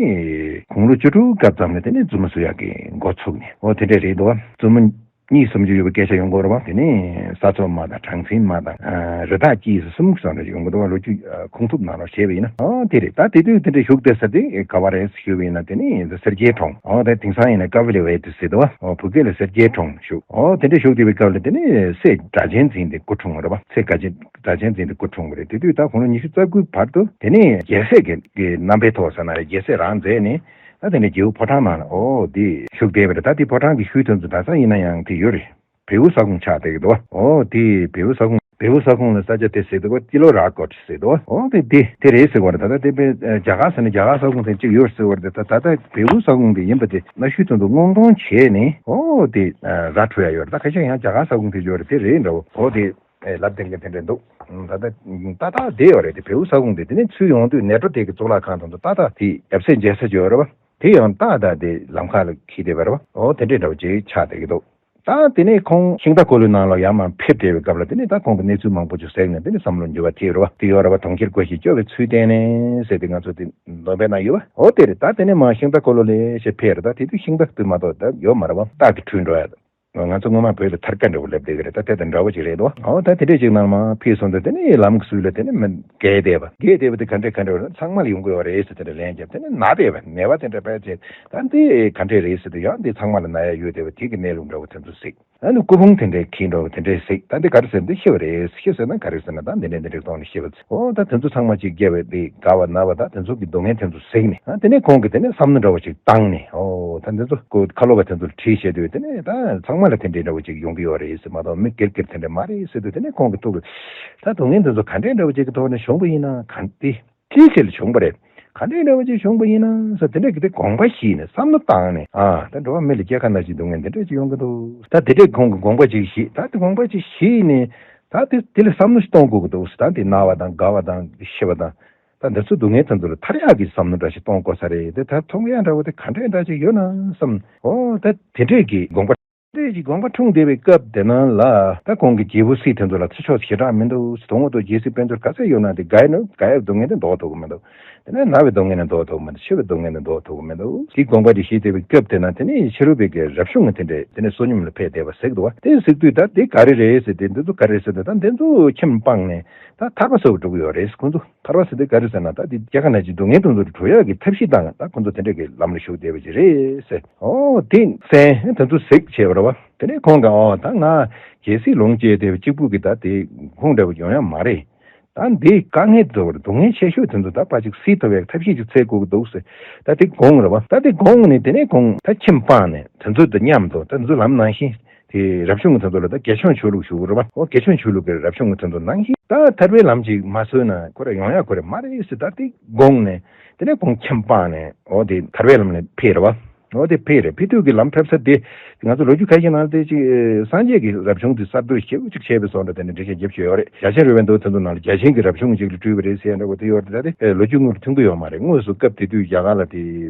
དགུང་ལོ་བཅུ་དྲུག་སྐབས་ཙམ་ལ་དེ་ནས་བཙུན་མོ་བསུ་ཡག་གི་འགོ་ཚུགས་ནས། ཨོ་དེ་འདྲས་རེད་འདུག་བ། བཙུན་མོ་གཉིས་སུམ་ཅུ་ཡོད་པའི་སྐད་ཆ་ཡོང་གི་ཡོད་རེད་བ། དེ་ནས་ས་འཚོ་མ་དང་གྲངས་འཛིན་མ་དང་ཨ་རི་དྭགས་ཀྱི་གསུམ་གསུམ་འདྲ་ཡོང་གི་འདུག་བ། ལོ་རྒྱུས་ཨ་ཁུངས་ཐུབ་ནང་ལ་བཤད་པ་ཡིན་ན། ཨོ་དེ་རེད། ད་དེ་དུས་དེ་འདྲ་བཞུགས་བསྡད་ས་དེ་ག་བ་རེད་ཞུས་པ་ཡིན་ན་དེ་ནས་སེར་སྐྱའི་གྲོང་། ཨོ་ད་དེང་སང་ཡིན་ན་ཀ་བི་ལི་ཝེ་ཏི་ཟེར་འདུག་བ། ཨོ་བོད་སྐད་ལ་སེར་སྐྱའི་གྲོང་ཞུ། ཨོ་དེ་འདྲ་བཞུགས་བསྡད་པའི་སྐབས་ལ་དེ་ནས་སྲས་སྒྲ་གཅན་འཛིན་དེ་སྐུ་འཁྲུངས་པ་རེད་བ། སྲས་སྒྲ་གཅན་སྒྲ་གཅན་འཛིན་དེ་སྐུ་འཁྲུངས་པ་རེད། དེ་དུས་ད་དགུང་ལོ་ཉི་ཤུ་རྩ་དགུའི་བར་དུ་དེ་ནས་རྒྱལ་སྲས་ཀྱི་ཀྱི་རྣམ་པའི་ཐོག་ཟེར་ན་རེད། རྒྱལ་སྲས་རང་མཛད་ནས། ད་དེ་ནས་རྒྱལ་པོ་ཕོ་བྲང་ནང་ལ་ཨོ་དེ་བཞུགས་བསྡད་པ་རེད། ད་དེ་ཕོ་བྲང་གི་ཤུལ་དེ་ཚོ་ད་ས་ཡིན་ན་ཡང་དེ་ཡོད་རེད། བེའུ་ས་ཁོངས་ཆགས་བསྡད་ཀྱི་འདུག་ཨོ་དེ་བེའུ་ས་ཁོངས་བེའུ་ས་ཁོངས་ལ་ས་ཆ་དེ་ཟེར་འདུག་བ། ཏི་ལོ་ར་ཀོ་ཊི་ཟེར་འདུག་ཨོ་དེ་དེ་དེ་རེད་ཟེར་བ་རེད། ད་ལྟ་དེ་དཔེ་རྒྱ་གར་ཟེར་ན་རྒྱ་གར་ས་ཁོངས་དེ་གཅིག་ཡོད་ཟེར་བ་རེད། ད་ད་ལྟ་བེའུ་ས་ཁོངས་དེ་ཡིན་པ་དེ་གནའ་ཤུལ་དེ་ཚོ་སྔོག་འདོན་བྱས་ནས་ཨོ་དེ་ར་འཕྲོད་ཡ་ཡོད་རེད། ད་ཁ་ཤས་ཡང་རྒྱ་གར་ས་ཁོངས་དེ་ཡོད་རེད། དེ་རེད་འདྲ་བོ་ཨོ་དེ། ཨེ་ལབ་བསྡད་མཁན་དེ་འདྲ་འདུག་ད་ལྟ་ཏག་ཏག་བསྡད་ཡོད་རེད། དེ་བེའུ་ས་ཁོངས་དེ་དེ་ནས་ཚུར་ཡོང་དུས་ནེ་ཏྲོ་དེ་གི་གཙུག་ལག་ཁང་དང་ཏག་ཏག་དེ་ཡབ་སྲས་མཇལ་ས་ཅིག་ཡོད་རེད་བ། དེ་ཡང་ཏག་ཏག་དེ་ལམ་ཁ་ལ་འཁེལ་བསྡད་པ་རེད་བ། ཨོ་དེ་འདྲའི་འདྲ་བོ་ཅིག་ཆགས་བསྡད་ཀྱི་འདུག་ད་དེ་ནས་ཁོང་ཤིང་རྟ་འཁོར་ལོའི་ནང་ལ་ཡར་མར་ཕེབས་བསྡད་པའི་སྐབས་ལ་དེ་ནས་ད་ཁོང་གི་གནས་ཚུལ་མང་པོ་ཅིག་གཟིགས་ནས་དེ་ནས་བསམ་བློ་འགྱུར་བ་ཐེབས་རེད་བ། དེ་ཡོད་རེད་བ། གྲོང་ཁྱེར་སྒོ་ཞིག་སྐྱོ་བའི་ཚུལ་བསྟན་ནས་ཟེར་ཏེ་ང་ཚོ་དེ་འདོན་པའི་ནང་ཡོད་བ། ཨོ་དེ་རེད། ད་དེ་ནས་མར་ཤིང་རྟ་འཁོར་ལོ་ལེ་ཤ་ཕེབས་རེད། ད་དེ་དུས་ཤིང་རྟ་དེ་མ་གཏོགས་ད་ཡོད་མ་རེད་བ། སྟག་གི་ཁྲུས་འགྲོ་ཡ། ང་ཚོ་སྔོན་མ་བོད་ལ་ཐར་ཀ་འདྲ་བོ་སླེབས་བསྡད་ཀྱི་རེད། ད་དེ་དང་འདྲ་བོ་ཅིག་རེད་དོ། ཨོ་ད་དེ་འདྲས་ཅིག་ནང་མར་ཕེབས་སོང་དུས་དེ་ནས་ལམ་གྱི་ཟུར་ལ་དེ་ནས་མི་བརྒལ་བསྡད་པ། བརྒལ་བསྡད་པ་དེ་ག་འདྲས་ག་འདྲས་རེད། ཚང་མ་ལ་ཡོང་གི་ཡོད་རེད་ཟེར། དེ་འདྲ་ལན་བརྒྱབ། དེ་ནས་ན་བསྡད་པ། ནད་པ་དེ་འདྲ་བས་ཚེ་ད་འདི་ག་འདྲས་རེད་ཟེར་དུས་ཡང་འདི་ཚང་མ་ལ་ན་ཡ་ཡོད་བསྡད་པ། དེ་གི་གནས་ལུགས་འདྲ་བོ་དེ་ཚོ་གཟིགས། ཨ་ནི་སྐུ་ཕུང་དེ་འདྲས་འཁྱེར་འགྲོ་བ་དེ་འདྲས་གཟིགས། ད་འདི་ག་རེ་ཟེར། འདི་ཤི་བ་རེད། ཤི་ཟེར་ན་ག་རེ་ཟེར་ན་ད་འདི་འདྲས་འདི་འདྲས་གཏོང་ནས་ཤི་བ། ཨོ་ད་དེ་ཚོ་ཚང་མ་ཅིག་བརྒྱབ་པའི་དེ་དགའ་བ་ན་བ་ད་དེ་ཚོ་གི་སྡུག་བསྔལ་དེ་ཚོ་གཟིགས་ནས། ཨ་དེ་ནས་ཁོང་གིས་དེ་ནས་བསམ་མནོ་འདྲ་བོ་ཅིག་བཏང་ནས། ཨོ་ད་འདི་ཚོ་ཁོ་ཁ་ལོ་བ་དེ་ཚོ་ལ་དྲིས་བྱས་དུས་དེ་ནས་ད་ཚང་མ་ལ་དེ་འདྲའི་འདྲ་བོ་ཅིག་ཡོང་གི་ཡོད་རེད་ཟེར་མ་གཏོགས་མི་སྒེར་སྒེར་དེ་འདྲ་མ་རེད་ཟེར་དུས། དེ་ནས་ཁོང་གི་ཐུགས་ལ་ད་སྡུག་བསྔལ་དེ་ཚོ་ག་འདྲའི་འདྲ་བོ་ཅིག་གི་ཐོག་ནས་བྱུང་བ་ཡིན་ན། ག་འདི་ཅིའི་ཕྱིར་བྱུང་བ་རེད། ག་འདྲའི་འདྲ་བོ་ཅིག་བྱུང་བ་ཡིན་ན་ཟེར་དེ་འདྲ་གི་དེ་དགོངས་པ་བཞེས་ནས་བསམ་བློ་བཏང་ནས། ཨ་ད་འགྲོ་བ་མི་ལ་སྐྱེ་རྒ་ན་འཆིའི་སྡུག་བསྔལ་འདི་འདྲ་ཅིག་ཡོང་གི་འདུག་ད་དེ་འདྲས་ཁོང་གིས་དགོངས་པ་ཅིག་བཞེས། ད་དེ་དགོངས་པ་ཅིག་བཞེས་ནས་ད་དེ་དེ་ལ་བསམ་བློ་ཞིག་གཏོང་དགོས་ཀྱི་འདུག་ད་དེ་ན་བ་དང་རྒ་བ་དང་ཤི་བ་དང་། ད་འདི་ཚོ་སྡུག་བསྔལ་དེ་ཚོ་ལ་ཐར་ཡག་གི་བསམ་བློ་འདྲ་ཞིག་གཏོང་དགོས་ས་རེད། དེ་ད་ཐུབ་ཡག་འདྲ་བོ་དེ་ག་འདྲས་འདྲ་ཅིག་ཡོད་ན་བསམ། ཨོ་ད་དེ་འདྲས་ཀྱི་དགོངས་པ། དེ་ཅིག་དགོངས་པ་འཁྲུངས་བསྡད་པའི་སྐབས་དེ་ནང་ལ་ད་ཁོང་གི་རྒྱལ་པོ་སྲས་དེ་ཚོ་ལ་ཚེ་ཆོག་ཞེ་དྲག་མི་འདུག་དོན་དངོས་ཐོག་རྒྱལ་སྲིད་དཔལ་འབྱོར་ག་ཚད་ཡོད་ན་དེ་རྒ་ཡོད་ན་རྒ་ཡབ་སྡུག་བསྔལ་དེ་ལྡོག་ཐུབ་ཀྱི་མི་འདུག་དེ་ནས་ན་བའི་སྡུག་བསྔལ་ནི་ལྡོག་ཐུབ་ཀྱི་མི་འདུག་ཤི་བའི་སྡུག་བསྔལ་ནི་ལྡོག་ཐུབ་ཀྱི་མི་འདུག་དེ་དགོངས་པ་དེ་བཞེས་བསྡད་པའི་སྐབས་དེ་ན་དེ་ནས་ཕྱི་རོལ་པའི་གི་རབ་བྱུང་གི་དེ་འདྲས་དེ་ནས་བསོད་སྙོམས་ལ་ཕེབས་བསྡད་པ་གཟིགས་འདུག་བ། དེ་གཟིགས་དུས་ད་དེ་ག་རེ་རེད་ཟེར་ཏེ། འདི་ཚོ་ག་རེ་ཟེར་ན་ད་འདི་ཚོ་ཁྱིམ་སྤངས་ནས་ད་ཐར་པ་ཟེར་བ་འགྲོ་གི་ཡོད་རེད། ཁོང་ཚོ་ཐར་པ་ཟེར་དུས་ག་རེ་ཟེར་ན་ད་དེ་སྐྱེ་རྒ་ན་འཆིའི་སྡུག་བསྔལ་དེ་ཚོ་གྲོལ་ཡག་གི་ཐབས་ཤེས་དང་ད་ཁོང་ཚོ་དེ་འདྲས་ཀྱི་ལམ་ལ་ཞུགས་བསྡད་པ་ཅིག་རེད་ཟེར། ཨོ་དེ་སེམས་དེ་ཚོ་གཟིགས་བྱས་པ་རེད་བ། དེ་ནས་ཁོང་གིས་ཨོ་ད་ང་རྒྱལ་སྲིད་ལོངས་སྤྱད་དེ་གཅིག་པུ་གི་ད་དེ་ཁོང་འདྲ་བོ་ཡོང་ཡག་མ་རེད། ད་འདི་དཀའ་ངལ་དེ་ཚོ་སྡུག་བསྔལ་ཆེ་ཤོས་དེ་ཚོ་ད་ཕར་ཅིག་སེལ་ཐུབ་ཡག་ཐབས་ཤེས་ཅིག་འཚོལ་དགོས་ཀྱི་འདུག་ཟེར། ད་དེ་དགོངས་རེད་བ། ད་དེ་དགོངས་ནས་དེ་ནས་ཁོང་ད་ཁྱིམ་སྤངས་ནས་དེ་ཚོ་དང་མཉམ་དུ་ད་དེ་ཚོ་ལམ་ནང་བཞིན། དེ་རབ་བྱུང་གི་དེ་ཚོ་ལ་ད་དགེ་སྦྱོང་ཆོས་ལུགས་ཞུ་གི་རེད་བ། ཨོ་དགེ་སྦྱོང་ཆོས་ལུགས་ཀྱི་རབ་བྱུང་གི་དེ་ཚོ་ནང་བཞིན་ད་ཐར་པའི་ལམ་ཅིག་མ་འཚོལ་ན་ཁོ་ར་ཡོང་ཡག་ཁོ་ར་མ་རེད་ཟེར། ད་དེ་དགོངས་ནས་དེ་ནས་ཁོང་ཁྱིམ་སྤངས་ནས་ཨོ་དེ་ཐར་པའི་ལམ་ལ་ཕེབས་རེད་བ། ཨོ་དེ་ཕེབས་རེད། ཕེབས་དུས་ཀྱི་ལམ་ཕེབས་ས་དེ་ང་ཚོ་ལོ་རྒྱུས་ཁ་ཤས་ནང་དེ་ཅིག་སངས་རྒྱས་ཀྱི་རབ་བྱུང་དེ་གསར་གཏོད་ཞེ་པོ་ཅིག་བྱས་པའི་བཟོ་འདྲ་དེ་འདྲ་འགྲེལ་བཤད་རྒྱབ་ཀྱི་ཡོད་རེད། རྒྱ་ཆེན་རི་བོའི་མདོ་དེ་ཚོ་ནང་ལ་བརྒྱ་བྱིན་གྱི་རབ་བྱུང་ཅིག་ལ་སྤྲུལ་བ་རེད་ཟེར་འདྲ་བོ་དེ་ཡོད་རེད། ད་དེ་ལོ་རྒྱུས་དངོས་ལ་མཐུན་གྱི་ཡོད་མ་རེད། དངོས་སུ་སྐབས་དེ་དུས་རྒྱ་གར་ལ་དེ།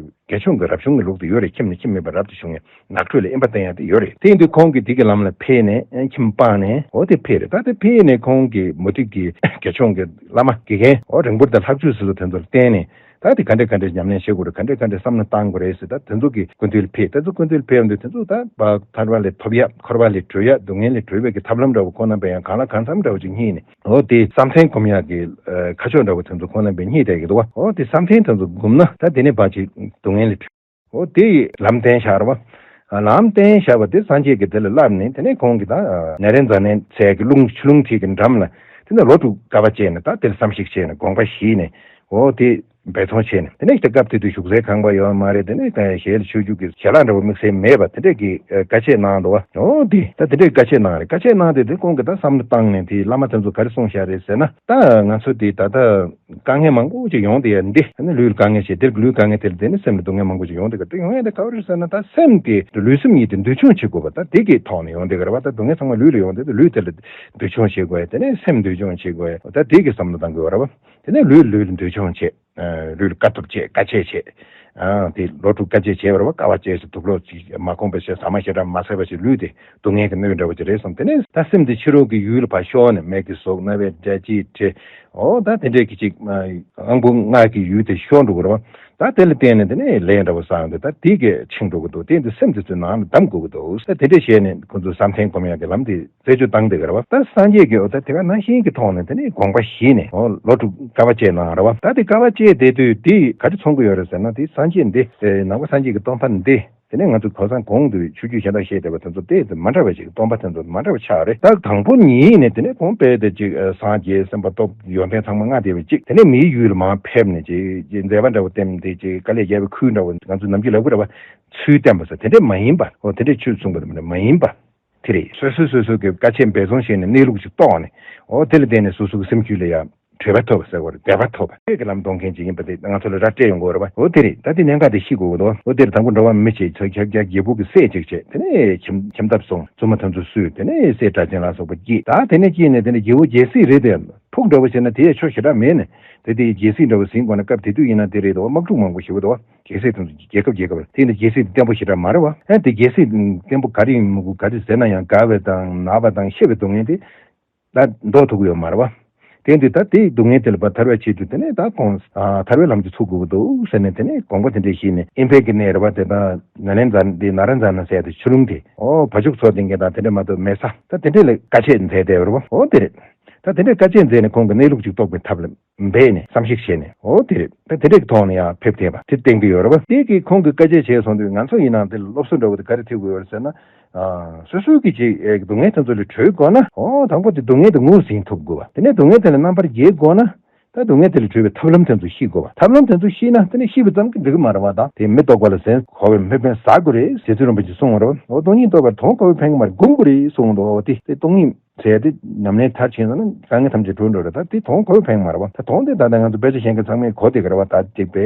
དགེ་སྦྱོང་གི་རབ་བྱུང་གི་ལུགས་དེ་ཡོད་རེད། ཁྱིམ་ནས་ཁྱིམ་མེད་པར་རབ་ཏུ་བྱུང་ནས་ནགས་ཁྲོད་ལ་དབེན་པ་བསྟེན་ཡ་དེ་ཡོད་རེད། དེ་ཡིན་དུས་ཁོང་གིས་དེ་གི་ལམ་ལ་ཕེབས་ནས་ཁྱིམ་སྤངས་ནས་འོ་དེ་ཕེབས་རེད། ད་དེ་ཕེབས་ནས་ཁོང་གི་མུ་སྟེགས་ཀྱི་དགེ་སྦྱོང་གི་བླ་མ་དགེ་རྒན་འོ་རིང་པོ་དང་ལྷག་ཆོས་ཟེར་བ་དེ་ཚོར་བསྟེན་ནས་ད་དེ་ག་འདྲས་ག་འདྲས་ཉམས་ལེན་བྱེད་དགོས་རེད། ག་འདྲས་ག་འདྲས་བསམ་བློ་བཏང་དགོས་རེད་ཟེར། ད་དེ་ཚོ་གི་སྐུ་མདུན་ལ་ཕེབས། དེ་ཚོ་སྐུ་མདུན་ལ་ཕེབས་འོང་དུས་དེ་ཚོ་ད་ཐར་པ་ལས་ཐོབ་ཡ། འཁོར་བ་ལས་གྲོལ་ཡ། སྡུག་བསྔལ་ལས་གྲོལ་བའི་གི་ཐབས་ལམ་འདྲ་བོ་ཁོང་རྣམ་པས་ཡང་གང་ལ་གང་འཚམ་འདྲ་བོ་ཅིག་རྙེད་ནས། འོ་དེ་བསམ་གཏན་སྒོམ་ཡག་གི་ཁ་ཕྱོགས་འདྲ་བོ་དེ་ཚོ་ཁོང་རྣམ་པས་རྙེད་བསྡད་ཀྱི་འདུག་བ། འོ་དེ་བསམ་གཏན་དེ་ཚོ་སྒོམ་ན་ད་དེ་ནས་ཕར་ཅིག་སྡུག་བསྔལ་ལས་གྲོལ། འོ་དེ་ལམ་བསྟན་བཞག་རེད་བ། ལམ་བསྟན་བཞག་པ་དེ་སངས་རྒྱས་ཀྱིས་དེ་ལ་བསླབས་ནས་དེ་ནས་ཁོང་གིས་ད་ནཻ་རཉྫ་ནའི་ཚལ་གྱི་རླུང་ཆུ་ཀླུང་མཁྲིས་ཀྱི་འགྲམ་ལ་ དེ་ནས་ལོ་དྲུག་དཀའ་བ་སྤྱད་ནས་ད་དེར་བསམ་གཞིག་བྱས་ནས་དགོངས་པ་བཞེས་ནས། འོ་དེ་འབད་བརྩོན་བྱས་ནས། དེ་ནས་དེ་སྐབས་དེ་དུས་བཞུགས་སའི་ཁང་པ་ཡོད་མ་རེད། དེ་ནས་ད་ཞལ་ཆོས་རྒྱུགས་ཀྱི་ཞལ་ལག་འདྲ་བོ་དམིགས་བསལ་མེད་པ་དེ་འདྲས་ཀྱི་ཨ་དཀའ་སྤྱད་གནང་འདུག་བ། འོ་དེ་ད་དེ་འདྲས་དཀའ་སྤྱད་གནང་རེད། དཀའ་སྤྱད་གནང་དེ་དེ་ཁོང་གིས་ད་བསམ་བློ་བཏང་ནས་དེ་བླ་མ་དེ་ཚོ་ག་རེ་གསུངས་བཞག་རེད་ཟེར་ན། ད་ང་ཚོ་དེ་ད་ལྟ་དཀའ་ངལ་མང་པོ་ཅིག་ཡོང་བསྡད་ཡ་འདི། ཨ་ནི་ལུས་ལ་དཀའ་ངལ་བྱེད། དེར་ལུས་དཀའ་ངལ་དེ་ལ་བརྟེན་ནས་སེམས་ལ་སྡུག་བསྔལ་མང་པོ་ཅིག་ཡོང་བསྡད་ཀྱི་འདུག་ཡོང་ཡ་དེ་ག་རེ་རེད་ཟེར་ན། ད་སེམས་དེ་ལུས་སེམས་གཉིས་དེ་འདུལ་སྦྱོང་བྱེད་དགོས་པ། ད་དེ་གི་ཐོག་ནས་ཡོང་བསྡད་ཀྱི་རེད་བ། ད་སྡུག་བསྔལ་ཚང་མ་ལུས་ལ་ཡོང་བསྡད་དུས་ལུས་དེ་ལ་འདུལ་སྦྱོང་བྱེད་དགོས་ཡ། དེ་ནས་སེམས་འདུལ་སྦྱོང་བྱེད་དགོས་ཡ། ད་དེ་གི་བསམ་བློ་གཏང་དགོས་པ་རེད་བ། དེ་ནས་ལུས་ལུས་ལ་འདུལ་སྦྱོང་བྱེད། ཨ་ལུས་ལ་དཀའ་ཐུབ་བྱེད། དཀའ་སྤྱད་བྱེད། ཨ་དེ་ལོ་དྲུག་དཀའ་སྤྱད་བྱས་པ་རེད་བ། དཀའ་བ་སྤྱད་ཟེར་དུག་ལོག་ཅིག་མ་ཁོམ་པ་བྱས། ཟ་མ་ཞེ་དྲག་མ་ཟས་པ་ཞིག་ལུས་དེ། སྡུག་བསྔལ་གྱི་གནོད་འདྲ་བོ་ཅིག་རེད་བསམ། དེ་ནས་ད་སེམས་དེ་ཕྱི་རོལ་གྱི་ཡུལ་ལ་ཕར་ཤོར་ནས་མིག་གིས་གཟུགས། རྣ་བས་སྒྲ། ལྕེས་དྲི། འོ་ད་དེ་འདྲས་ཀྱི་ཅིག་ཨང་པོ་ལྔ་གི་ཡུལ་དེ་ཤོར་འགྲོ་གི་རེད་བ། ད་དེ་ལ་བརྟེན་ནས་དེ་ནས་ལས་འདྲ་བོ་བསགས་ཏེ་ད་དེ་གས་འཆིང་འགྲོ་གི་འདུག་དེ་འདི་སེམས་དེ་ཚོའི་ནང་ལ་བསྡམ་དགོས་ཀྱི་འདུག་ད་དེ་འདྲས་བྱས་ནས་ཁོ་ཚོ་བསམ་གཏན་སྒོམ་ཡག་གི་ལམ་དེ་རྩད་གཅོད་བཏང་བསྡད་ཀྱི་རེད་བ། ད་སངས་རྒྱས་ཀྱིས་འོ་ད་དེ་ག་ནང་བཞིན་གྱི་ཐོག་ནས་དེ་ནས་དགོངས་པ་བཞེས་ནས། འོ་ལོ་དྲུག་དཀའ་བ་སྤྱད་གནང་རེད་བ། ད་དེ་དཀའ་བ་སྤྱད་བསྡད་དུས་དེ་ག་རེ་མཚོན་གྱི་ཡོད་རེད་ཟེར་ན། དེ་སངས་རྒྱས་འདི་ནང་པ་སངས་རྒྱས་ཀྱི་སྟོན་པ་འདི། དེ་ནས་ང་ཚོ་གོ་སོང་གོང་དུ་ཆོས་བརྒྱུད་གཞན་དག་བཤད་བསྡད་པ་དེ་ཚོ་དེ་མ་འདྲ་བ་ཞིག་སྟོན་པ་དེ་ཚོ་མ་འདྲ་བ་ཆགས་རེད། ད་དང་པོ་ཉིད་ནས་དེ་ནས་ཁོང་དཔེ་དེ་ཅིག་སངས་རྒྱས་སེམས་དཔའ་སྟོབས་ཡོན་ཏན་ཚང་མ་མངའ་བསྡད་པ་ཅིག་དེ་ནས་མིའི་ཡུལ་ལ་མར་ཕེབས་ནས་ཅིག་ཅིག་མཛད་པ་འདྲ་བོ་བསྟན་ཏེ་ཅིག་དཀའ་ལས་བརྒྱབ་པའི་ཁུལ་འདྲ་བོ། ང་ཚོ་ནམ་རྒྱུན་ལབ་ཀྱི་རེད་བ། ཚུལ་བསྟན་པ་ཟེར། དེ་འདྲས་མ་ཡིན་པ། འོ་དེ་འདྲས་ཆོས་གསུངས་པ་དེ་མ་ཡིན་པ། དེ་རེད། སོ་སོས་སོ་སོ་གི་དཀའ་སྤྱད་འབད་བརྩོན་བྱས་ནས་གནས་ལུགས་ཅིག་རྟོགས་ནས། འོ་དེ་ལ་བརྟེན་ནས་སོ་སོ་གི་སེམས་རྒྱུད་ལ་ཡང་གྲོལ་བ་ཐོབ་ཟེར་བ་རེད། བདེ་བ་ཐོབ། དེ་གི་ལམ་སྟོན་མཁན་ཅིག་ཡིན་པ་དེ་ང་ཚོ་ལ་ར་སྤྲད་ཡོང་གི་ཡོད་རེད་བ། འོ་དེ་རེད། ད་དེ་གནད་འགག་དེ་ཤེས་དགོས་ཀྱི་འདུག་འོ་དེ་རེད། དང་པོ་འགྲོ་བ་མི་བྱེད། ཆ་ཁྱབ་རྒྱལ་པོ་གི་སྲས་ཅིག་བྱས། དེ་ནས་ཁྱིམ་ཁྱིམ་ཐབ་སོང་། བཙུན་མོ་དེ་ཚོ་བསུས། དེ་ནས་སྲས་སྒྲ་གཅན་ལ་སོགས་པ་སྐྱེས། ད་དེ་ནས་སྐྱེས་ནས་དེ་ནས་རྒྱལ་པོ་རྒྱལ་སྲིད་རེད་དེ། ཕུགས་འདྲ་བོ་བྱས་ན་དེ་ཡས་ཆོ་ཞེ་དྲག་མེད་ནས། དེ་དེ་རྒྱལ་སྲིད་འདྲ་བོ་ཟིན་དགོས་ན་སྐབས་དེ་དུས་ཡིན་ན་དེ་རེད་དོ། དམག་འཁྲུག་མང་པོ་ཞེ་པོ་འདུག་རྒྱལ་སྲིད་དེ་ཚོ་རྒྱལ་ཁབ་རྒྱལ་ཁབ་རེད། དེ་ནི་རྒྱལ་སྲིད་བརྟན་པོ་ཞེ་དྲག་མ་རེད་བ། ཨ་དེ་རྒྱལ་སྲིད་བརྟན་པོ་ག་རེ་ཡིན་མི་དགོས། ག་རེ་ཟེར་ན་ཡང་དགའ་བ་དང་ན་བ་དང་ཤི་བའི་སྡུག་བསྔལ་དེ་ད་འདོར་ཐུབ་ཀྱི་ཡོད་མ་རེད་བ། དེ་དུས་ད་དེའི་སྡུག་བསྔལ་དེ་ལ་ཕར་ཐར་བའི་ཆེད་དུ་དེ་ནས་ད་ཁོང་ཨ་ཐར་བའི་ལམ་གྱི་ཚུགས་དགོས་ཀྱི་འདུག་ཟེར་ནས་དེ་ནས་དགོངས་པ་དེ་འདྲས་བཞེས་ནས། ཨིན་ཕེབས་ཀྱི་གནས་རེད་བ། དེ་ད་ན་ལེན་ཛ་དེ་ན་ར་ཛ་ན་ཟེར་ཡ་དེ་ཆུ་ཀླུང་དེ། ཨོ་བ་ཕྱུགས་འཚོ་བསྡད་མཁན་དང་དེ་འདྲས་མ་གཏོགས་མེད་ས། ད་དེ་འདྲས་ལ་དཀའ་སྤྱད་མཛད་བསྡད་པ་རེད་བ། ཨོ་དེ་རེད། ད་དེ་འདྲས་དཀའ་སྤྱད་མཛད་ནས་ཁོང་གི་གནས་ལུགས་ཅིག་རྟོགས་པའི་ཐབས་ལ་འབད་ནས་བསམ་གཞིག་བྱས་ནས། འོ་དེ་རེད། ད་དེ་འདྲས་ཀྱི་ཐོག་ནས་ཡང་ཕེབས་བསྡད་པ་དེ་བསྟན་གྱི་ཡོད་རེད་བ། དེ་གིས་ཁོང་གིས་དཀའ་སྤྱད་བྱས་སོང་དུས་ང་ཚོ་ཡིན་ནའང་དེ་ལ་སློབ་གསོ་འདྲ་བོ་དེ་ག་རེ་ཐེབས་དགོས་ཡོད་རེད་ཟེར་ན། ཨ་སོ་སོའི་གི་ཅིག་ཨེ་སྡུག་བསྔལ་དེ་ཚོ་ལས་གྲོལ་དགོས་ན། འོ་དང་པོ་དེ་སྡུག་བསྔལ་དེ་ངོས་ཟིན་ཐུབ་དགོས་པ། དེ་ནས་སྡུག་བསྔལ་དེ་ལས་རྣམ་པར་རྒྱལ་དགོས་ན། ད་སྡུག་བསྔལ་དེ་ལས་གྲོལ་བའི་ཐབས་ལམ་དེ་ཚོ་ཤེས་དགོས་པ། ཐབས་ལམ་དེ་ཚོ་ཤེས་ན་དེ་ནས་ཤེས་པ་ཙམ་གྱིས་འགྲིག་གི་མ་རེད་བ། ད་དེ་མི་རྟོགས་པ་ལ་ཟན་འཁོར་བའི་མི་ཕན་ཟ་དགོས་རེད་ཟེར། རྗེ་བཙུན་རིན་པོ་ཆེས་གསུངས་པ་རེད་བ། འོ་སྟོང་ཉིད་རྟོགས་པར་དོན་གོ་བས་ཕན་གྱི་མ་རེད། སྒོམ་དགོས་རེད་གསུངས་འདུག་འོ་དེ་དེ་སྟོང་ཉིད་ཟེར་ཡ་དེ་ཉམས་ལེན་མཐར་ཕྱིན་སོང་ན་དཀའ་ངལ་ཐམས་ཅད་གྲོལ་འགྲོ་རེད། ད་དེ་དོན་གོ་བས་ཕན་གྱི་མ་རེད་བ། ད་དོན་དེ་ད་ལྟ་ང་ཚོ་དཔེ་ཆ་ཤེས་མཁན་ཚང་མས་གོ་བསྡད་ཀྱི་རེད་བ། ད་དེ་དཔེ་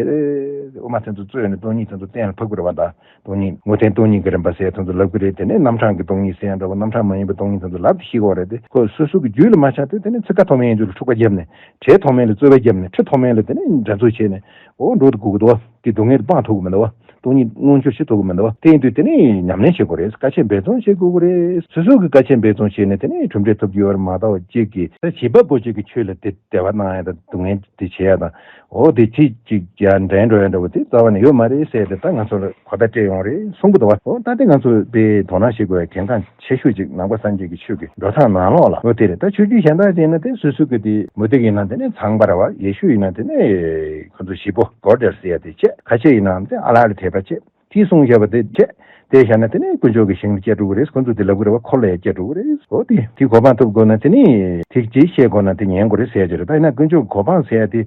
དབུ་མ་དེ་ཚོ་རྩོད་ནས་སྟོང་ཉིད་དེ་ཚོ་གཏན་ལ་ཕབ་ཀྱི་རེད་བ། ད་སྟོང་ཉིད་དངོས་བསྟན་སྟོང་ཉིད་ཀྱི་རིམ་པ་ཟེར་ཡ་དེ་ཚོ་ལབ་ཀྱི་རེད། དེ་ནས་རྣམ་གྲངས་ཀྱི་སྟོང་ཉིད་ཟེར་ཡ་འདྲ་བོ། རྣམ་གྲངས་མ་ཡིན་པའི་སྟོང་ཉིད་དེ་ཚོ་ལབ་ཤེས་དགོས་རེད། དེ་ཁོ་སོ་སོ་གི་རྒྱུད་ལ་མ་ཆགས་དུས་དེ་ནས་ཚིག་ཁ་མཐོ་དམན་ཡིན་དུས་ལ་འཁྲུག་པ་བརྒྱབ་ནས། གྲལ་མཐོ་དམན་ལ་རྩོད་པ་བརྒྱབ་ནས། ཁྲི་མཐོ་དམན་ལ་དེ་ནས་འགྲན་རྩོད་བྱས་ནས། འོ་འགྲོ་དགོས་ཀྱི་འདུག་བ། དེ་སྡུག་བསྔལ་དེ་སྤང་ཐུབ་ཀྱི་མི་འདུག་བ། སྟོང་ཉིད་མངོན་གྱུར་ཤེས་ཐུབ་ཀྱི་མི་འདུག་བ། དེ་ཡིན་དུས་དེ་ནས་ཉམས་ལེན་བྱེད་དགོས་རེད། དཀའ་སྤྱད་འབད་བརྩོན་བྱེད་དགོས་ཀྱི་རེད། སོ་སོ་གི་དཀའ་སྤྱད་འབད་བརྩོན་བྱས་ནས་དེ་ནས་གྲུབ་འབྲས་ཐོབ་ཀྱི་ཡོད་རེད་མ་གཏོགས། གཅིག་གིས་ད་བྱིས་པ་པོ་གཅིག་གིས་ཆོས་ལ་དེ་དད་པ་གནང་ཡ་དང་སྡུག་བསྔལ་དེ་བྱེད་ཡ་དང་། འོ་དེ་ཅིག་ཅིག་ཡར་འགྲན་འགྲོ་ཡ་འདྲ་བོ་དེ་རྩ་བ་ནས་ཡོད་མ་རེད་ཟེར་ཏེ་ད་ང་ཚོ་ལ་གོ་བརྡ་སྤྲད་ཡོང་རེད་གསུང་གི་འདུག་བ། འོ་ད་དེ་ང་ཚོ་དཔེ་དོ་སྣང་བྱེད་དགོས་ཡ་གལ་འགངས་ཆེ་ཤོས་ཅིག་ནང་པ་སངས་རྒྱས་ཀྱི་ཆོས་ཀྱི་འགྲོ་སྟངས་ནང་ལོགས་ལ། འོ་དེ་རེད། ད་ཆོས་བརྒྱུད་གཞན་དག་ཅིག་ཡིན་ན་དེ་སོ་སོ་གི་དེ་མུ་སྟེགས་ཡིན་ན་དེ་ནས་ཚངས་པ་རེད་བ། ཡེ་ཤུ་ཡིན་ན་དེ་ནས་ཁོ་ཚོ་བཞི་པོ་གོ་ཌེཌ་ཟེར་ཡ་དེ་བྱས། ཁ་ཆེ་ཡིན་ནའང་དེ་ཨ་ལ་ལ་དད་པ་བྱས། དེ་གསུངས་བཞག་པ་དེ་བྱས། དེ་བཞག་ན་དེ་ནས་དཀོན་མཆོག་གི་ཞིང་ལ་སྐྱེ་འགྲོ་གི་རེད། ཁོ་ཚོ་དེ་ལབ་གི་རེད་བ། འཁོར་ལ་ཡང་སྐྱེ་འགྲོ་གི་རེད། འོ་དེ་དེ་གོ་འཕང་ཐོབ་དགོས་ན་དེ་ནས་དེ་ཅིག་ཤེས་དགོས་ན་དེ་ཉན་དགོས་རེད་ཟེར་ཡ་ཅིག་རེད། ད་ཡིན་ན་དཀོན་མཆོག་གི་གོ་འཕང་ཟེར་ཡ་དེ་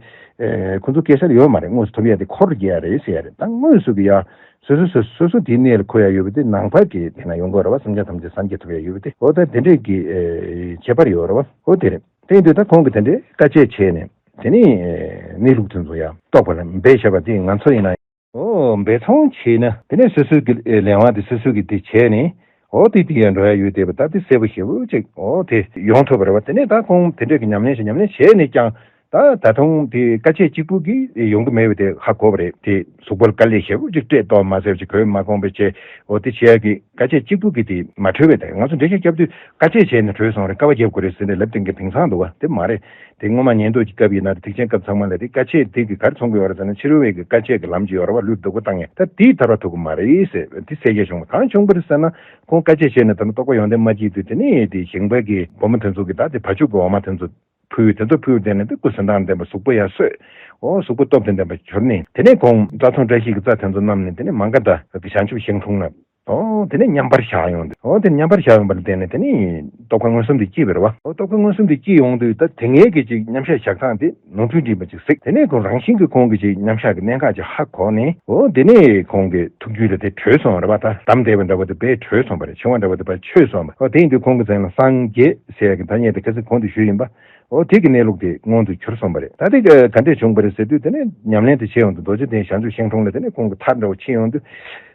ཨེ་ཁོ་ཚོ་སྐྱེ་སར་ཡོད་མ་རེད། དངོས་སུ་ཐོབ་ཡ་དེ་འཁོར་རྒྱལ་ཡ་རེད་ཟེར་ཡ་རེད། ད་དངོས་སུ་གི་ཡ་སོ་སོ་སོ་སོ་སོ་དེའི་གནས་ལ་འཁོད་ཡ་ཡོད་པ་དེ་ནང་པ་གི་དེ་ན་ཡོང་གི་རེད་བ། སེམས་ཅན་ཐམས་ཅད་སངས་རྒྱས་ཐོབ་ཡ་ཡོད་པ་དེ། འོ་ད་དེ་འདྲས་ཀྱི་ཨེ་ཁྱད་པར་ཡོད་རེད་བ། འོ་དེ་རེད། དེ་ཡིན་དུས་ད་ཁོང་གིས་དེ་འདྲའི་དཀའ་སྤྱད་བྱས་ནས་དེ་ནས་ཨེ་གནས་ལུགས་དེ་ཚོ་ཡང་རྟོགས་པ་ལ་འབད་བྱས་པ་དེ་ང་ཚོ་ཡིན་ན། འོ་འབད་བརྩོན་བྱས་ན་དེ་ནས་སོ་སོའི་གི་ཨེ་ལས་དབང་དེ་སོ་སོའི་གི་དེ་བྱས་ནས། འོ་དེ་དེ་ཡང་འགྲོ་ཡ་ཡོད་བསྡད་པ་ད་དེ་གསལ་པོ་ཞེ་པོ་ཅིག་འོ་དེ་ཡོང་ཐུབ་པ་རེད་བ། དེ་ནས་ད་ཁོང་དེ་འདྲས་ཀྱི་ཉམས་ལེན་བྱས། ཉམས་ལེན་བྱས་ནས་ཀྱང་ད་ད་དུང་དེ་དཀའ་སྤྱད་གཅིག་པུ་གིས་ཡོང་གི་མེད་པ་དེ་ཧ་གོ་བ་རེད། དེ་གཟུགས་པོ་ལ་དཀའ་ལས་ཞེ་པོ་ཅིག་སྤྲད། ལྟོ་མ་ཟས་ཅིག་གོས་མ་གོན་པ་བྱས། འོ་དེ་བྱས་ཡ་གི་དཀའ་སྤྱད་གཅིག་པུ་གིས་དེ་མ་གྲོལ་བས། ད་ང་ཚོ་འགྲེལ་བཤད་རྒྱབ་དུས་དཀའ་སྤྱད་བྱས་ནས་གྲོལ་སོང་རེད། དཀའ་བ་རྒྱབ་དགོས་རེད་ཟེར་ནས་ལབ་བསྡད་མཁན་དེང་སང་འདུག་བ། དེ་མ་རེད། དེ་སྔོན་མ་ཉན་ཐོས་ཀྱི་སྐབས་ཡིན་ན་རེད། ཐེག་ཆེན་སྐབས་ཚང་མ་ལ་རེད། དཀའ་སྤྱད་དེ་གིས་ག་རེ་མཚོན་གྱི་ཡོད་རེད་ཟེར་ན། ཕྱི་རོལ་བའི་གི་དཀའ་སྤྱད་ཀྱི་ལམ་ཅིག་ཡོད་རེད་བ། ལུས་སྡུག་པོ་བཏང་ཡ། ད་དེས་ཐར་བ་ཐོབ་ཀྱི་མ་རེད་ཟེར། དེ་གསལ་རྒྱ་བྱུང་བ། གང་བྱུང་བ་རེད་ཟེར་ན། ཁོང་དཀའ་སྤྱད་བྱས་ནས་ད་ནི་རྟོགས་པ་ཡོན་ཏན་མ་སྐྱེས་དུས་དེ་ནས་དེ་ཞིང་པ་གི་བུ་མོ་དེ་ཚོ་གིས་ད་དེ་བ་ཕྱུགས་ཀྱི་འོ་མ་དེ་ཚོ་ཕུལ། དེ་ཚོ་ཕུལ་བསྡད་ནས་དེ་སྐུ་གཟི་མདངས་ལྡན་པ། གཟུགས་པོ་ཡང་གསོས། འོ་གཟུགས་པོ་སྟོབས་དང་ལྡན་པ་གྱུར་ནས། དེ་ནས་ཁོང་རྩྭ་ཐང་བཀྲ་ཤིས་ཀྱི་རྩྭ་དེ་ཚོ་བསྣམས་ནས་དེ་ནས་མ་ག་དྷ་གི་བྱང་ཆུབ་ཤིང་དྲུང་ལ་ ཨོ་དེ་ནས་མཉམ་པར་བཞག་ཡོང་དུས། ཨོ་དེ་མཉམ་པར་བཞག་ཡོང་པ་ལ་བརྟེན་ནས་དེ་ནས་རྟོག་པ་མངོན་སུམ་དེ་སྐྱེས་པ་རེད་བ། ཨོ་རྟོག་པ་མངོན་སུམ་དེ་སྐྱེས་ཡོང་དུས་ད་དེ་སྔའི་གི་ཅིག་མཉམ་བཞག་བཞག་སྟངས་དེ་ནོར་འཁྲུལ་འདྲེན་པ་ཅིག་གཟིགས། དེ་ནས་ཁོང་རང་བཞིན་གྱིས་ཁོང་གི་ཅིག་མཉམ་བཞག་གི་གནད་འགག་ཅིག་ཧ་གོ་ནས། ཨོ་དེ་ནས་ཁོང་གི་ཐུགས་རྒྱུད་ལ་དེ་གྲོལ་སོང་བ་རེད་བ། ད་བསྡམས་བསྡད་པ་འདྲ་བོ་དེ་དཔེ་གྲོལ་སོང་བ་རེད། འཆིང་བ་འདྲ་བོ་དེ་དཔེ་ཆོད་སོང་བ། ཨོ་དེ་ཡིན་དུས་ཁོང་གི་མཚན་ལ་སངས་རྒྱས་ཟེར་ཡ་གི་ཐ་སྙད་དེ་ཁ་སང་གོང་དུ་ཞུས་ཡིན་པ། ཨོ་དེ་གི་གནས་ལུགས་དེ་མངོན་དུ་གྱུར་སོང་བ་རེད། ད་དེ་ག་འདྲས་བྱུང་བ་རེད་ཟེར་དུས། དེ་ནས་ཉམས་ལེན་དེ་བྱེད་ཡོང་དུས་རྡོ་རྗེ་གདན་བྱང་ཆུབ་ཤིང་དྲུང་ལ་དེ་ནས་ཁོང་གི་མཐར་འདྲ་བོ་ཕྱིན་ཡོང་དུས།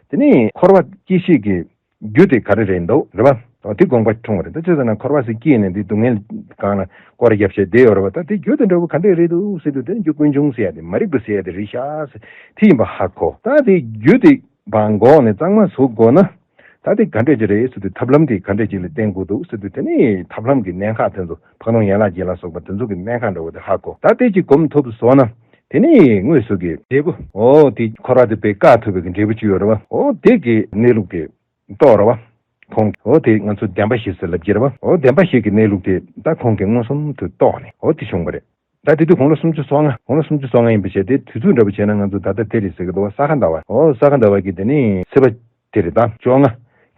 དེ་ནས་འཁོར་བ་སྐྱེ་ཤི་གི་རྒྱུ་དེ་ག་རེ་རེད་འདུག་རེད་པ། ཨོ་དེ་དགོངས་པ་འཁྲུངས་པ་རེད། ད་བྱས་ཙང་ན་འཁོར་བ་ཟེར་སྐྱེས་ནས་འདི་སྡུག་བསྔལ་གང་ལ་སྐོར་རྒྱབ་བྱས་བསྡད་ཡོད་རེད་པ། ད་དེ་རྒྱུ་དེ་འདྲ་བོ་ག་འདྲས་རེད་འདུག་ཟེར་དུས། དེ་ནས་རྒྱུ་ཀུན་འབྱུང་ཟེར་ཡ་དེ་མ་རིག་པ་ཟེར་ཡ་དེ་རེད་ཤག་ཟེར། དེ་ཡིན་པ་ཧ་གོ། ད་དེ་རྒྱུ་དེ་བང་མགོ་ནས་གཙང་མ་བཟོ་དགོས་ན། ད་དེ་ག་འདྲས་ཅིག་རེད་ཟེར་དུས། ཐབས་ལམ་དེ་ག་འདྲས་ཅིག་ལ་བརྟེན་དགོས་འདུག་ཟེར་དུས། དེ་ནས་ཐབས་ལམ་གྱི་གནད་འགག་དེ་ཚོ་འཕགས་ལམ་ཡན་ལག་བརྒྱད་ལ་སོགས་པ་དེ་ཚོ་གི་གནད་འགག་འདྲ་བོ་དེ་ཧ་གོ། ད་དེ་ཅིག་གོམས་ཐུབ་སོང་ན། དེ་ནས་དངོས་སུ་གི་འབྲས་བུ། ཨོ་དེ་འཁོར་བ་དེ་དཔེ་བཀག་ཐུབ་པའི་གི་འབྲས་བུ་ཅིག་ཡོད་རེད་བ། ཨོ་དེ་གི་གནས་ལུགས་དེ་རྟོགས་རེད་བ། ཁོང་། ཨོ་དེ་ང་ཚོ་བདེན་པ་བཞི་ཟེར་ལབ་ཀྱི་རེད་བ། ཨོ་བདེན་པ་བཞི་གི་གནས་ལུགས་དེ་ད་ཁོང་གིས་མངོན་སུམ་དུ་རྟོགས་ནས། ཨོ་དེ་བྱུང་བ་རེད། ད་དེ་དུས་དགུང་ལོ་སུམ་ཅུ་སོ་ལྔ། དགུང་ལོ་སུམ་ཅུ་སོ་ལྔ་ཡིན་པ་བྱས་ཏེ། དུས་ཚོད་འདྲ་པོ་བྱས་ན་ང་ཚོ་ད་ལྟ་དེ་རེད་ཟེར་གི་འདུག་བ། ས་ག་ཟླ་བ། ཨོ་ས་ག་ཟླ་བ་གི་དེ་ནས་ཚེས་པ་དེ་རེད། ད་བཅོ་ལྔ་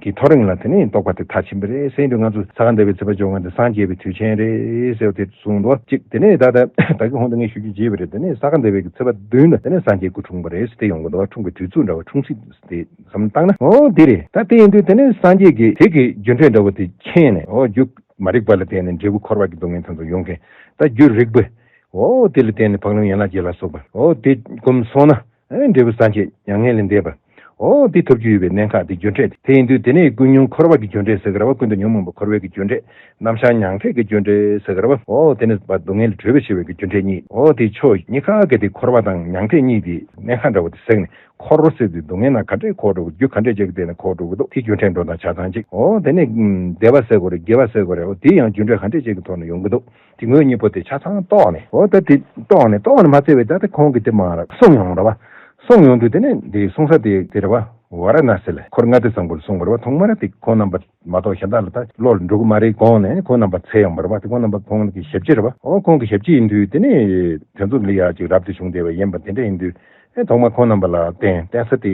གི་ཐོ་རེངས་ལ་དེ་ནས་རྟོགས་པ་དེ་མཐར་ཕྱིན་པ་རེད་ཟེར་དུས། ང་ཚོ་ས་ག་ཟླ་བའི་ཚེས་པ་བཅོ་ལྔ་དེ་སངས་རྒྱས་པའི་དུས་ཆེན་རེད་ཟེར་བ་དེ་གསུངས་འདུག་བ། གཅིག་དེ་ནས་ད་ལྟ་ད་གི་ཧོང་དུ་ངས་ཞུ་རྒྱུ་བརྗེད་པ་རེད། དེ་ནས་ས་ག་ཟླ་བའི་གི་ཚེས་པ་བདུན་ལ་དེ་ནས་སངས་རྒྱས་སྐུ་འཁྲུངས་པ་རེད་ཟེར་དེ་ཡོང་གི་འདུག་བ། འཁྲུངས་པའི་དུས་ཚོད་འདྲ་བ། འཁྲུངས་ཚིག་དེ་བསམ་བཏང་ན། ཨོ་དེ་རེད། ད་དེ་ཡིན་དུས་དེ་ནས་སངས་རྒྱས་ཀྱིས་དེ་གི་རྒྱུ་འབྲས་འདྲ་བོ་དེ་མཁྱེན་ནས། ཨོ་རྒྱུ་མ་རིག་པ་ལ་བརྟེན་ནས་འབྲས་བུ་འཁོར་བ་གི་སྡུག་བསྔལ་དེ་ཚོ་ཡོང་མཁན། ད་རྒྱུ་རིག་པ། ཨོ་དེ་ལ་བརྟེན་ནས་འཕགས་ལམ་ཡན་ལག་བརྒྱད་ལ་སོགས་པ། ཨོ་དེ་གོམས་སོང་ན། ཨེ་འབྲས་བུ་སངས་རྒྱས་མྱ་ངན་ལས་འདས་པ། ཨོ་དེ་ཐོབ་རྒྱུ་ཡོད་པའི་གནད་འགག་དེ་རྒྱུ་འབྲས་དེ། དེ་ཡིན་དུས་དེ་ནས་ཀུན་འབྱུང་འཁོར་བ་གི་རྒྱུ་འབྲས་ཟེར་གི་རེད་བ། ཀུན་ཏུ་ཉོན་མོངས་པ་འཁོར་བའི་གི་རྒྱུ་འབྲས། རྣམ་གཞག་མྱང་འདས་ཀྱི་རྒྱུ་འབྲས་ཟེར་གི་རེད་བ། ཨོ་དེ་ནི་བ་སྡུག་བསྔལ་ལས་གྲོལ་བར་བྱེད་པའི་གི་རྒྱུ་འབྲས་གཉིས། ཨོ་དེ་ཕྱོགས་གཉིས་ཀ་གི་དེ་འཁོར་བ་དང་མྱང་འདས་གཉིས་དེ་གནད་འགག་འདྲ་བོ་དེ་ཟེར་ནས། འཁོར་བ་ཟེར་དུས་སྡུག་བསྔལ་ནང་ག་འདྲས་འཁོར་འགྲོ་གི། རྒྱུ་ག་འདྲས་ཅིག་གི་སྟེང་ནས་འཁོར་འགྲོ་གི་འདུག་དེ་རྒྱུ་འབྲས་འགྲོ་སྟངས་ཆ་ཚང་གཅིག། ཨོ་དེ་ནས་ཨམ་བདེ་བ་ཟེར་དགོས་རེད། དགེ་བ་ཟེར་དགོས་རེད། ཨོ་དེ་ཡང་རྒྱུ་འབྲས་ག་འདྲས་ཅིག་གི་ཐོག་ནས་ཡོང་གི་འདུག་དེ་དངོས་གཉིས་པོ་དེ་ཆ་ཚང་རྟོགས་ནས། ཨོ་ད་དེ་རྟོགས་ནས། རྟོགས་ནས་མ་ཚད་པའི་ད་ལྟ་ཁོང་གིས་དེ་མར་གསུངས་ཡོང་རེད་བ། གསུངས་ཡོང་དུས་དེ་ནས་དེ་གསུང་ས་དེ་དེ་རེད་བ། ཝཱ་ར་ཎཱ་སི་ལ་འཁོར་ལྔ་སྡེ་བཟང་པོ་ལ་གསུངས་པ་རེད་བ། ཐོག་མར་དེ་ཁོང་རྣམ་པ་མ་གཏོགས་གཞན་དག་ལ་ད་བློ་ལ་འགྲོ་གི་མ་རེད་དགོངས་ནས། ཁོང་རྣམ་པ་འཚོལ་ཡོང་བ་རེད་བ། དེ་ཁོང་རྣམ་པ་ཁོང་གི་ཞབས་ཕྱི་རེད་བ། ཨོ་ཁོང་གི་ཞབས་ཕྱི་ཡིན་དུས་དེ་ནས་དེ་ཚོ་ལ་ཡ་ཅིག་རབ་ཏུ་བྱུང་བསྡད་པ་ཡིན་པ་དེ་འདྲ་ཡིན་དུས། ཨེ་ཐོག་མར་ཁོང་རྣམ་པ་ལ་བསྟན། བསྟན་ས་དེ།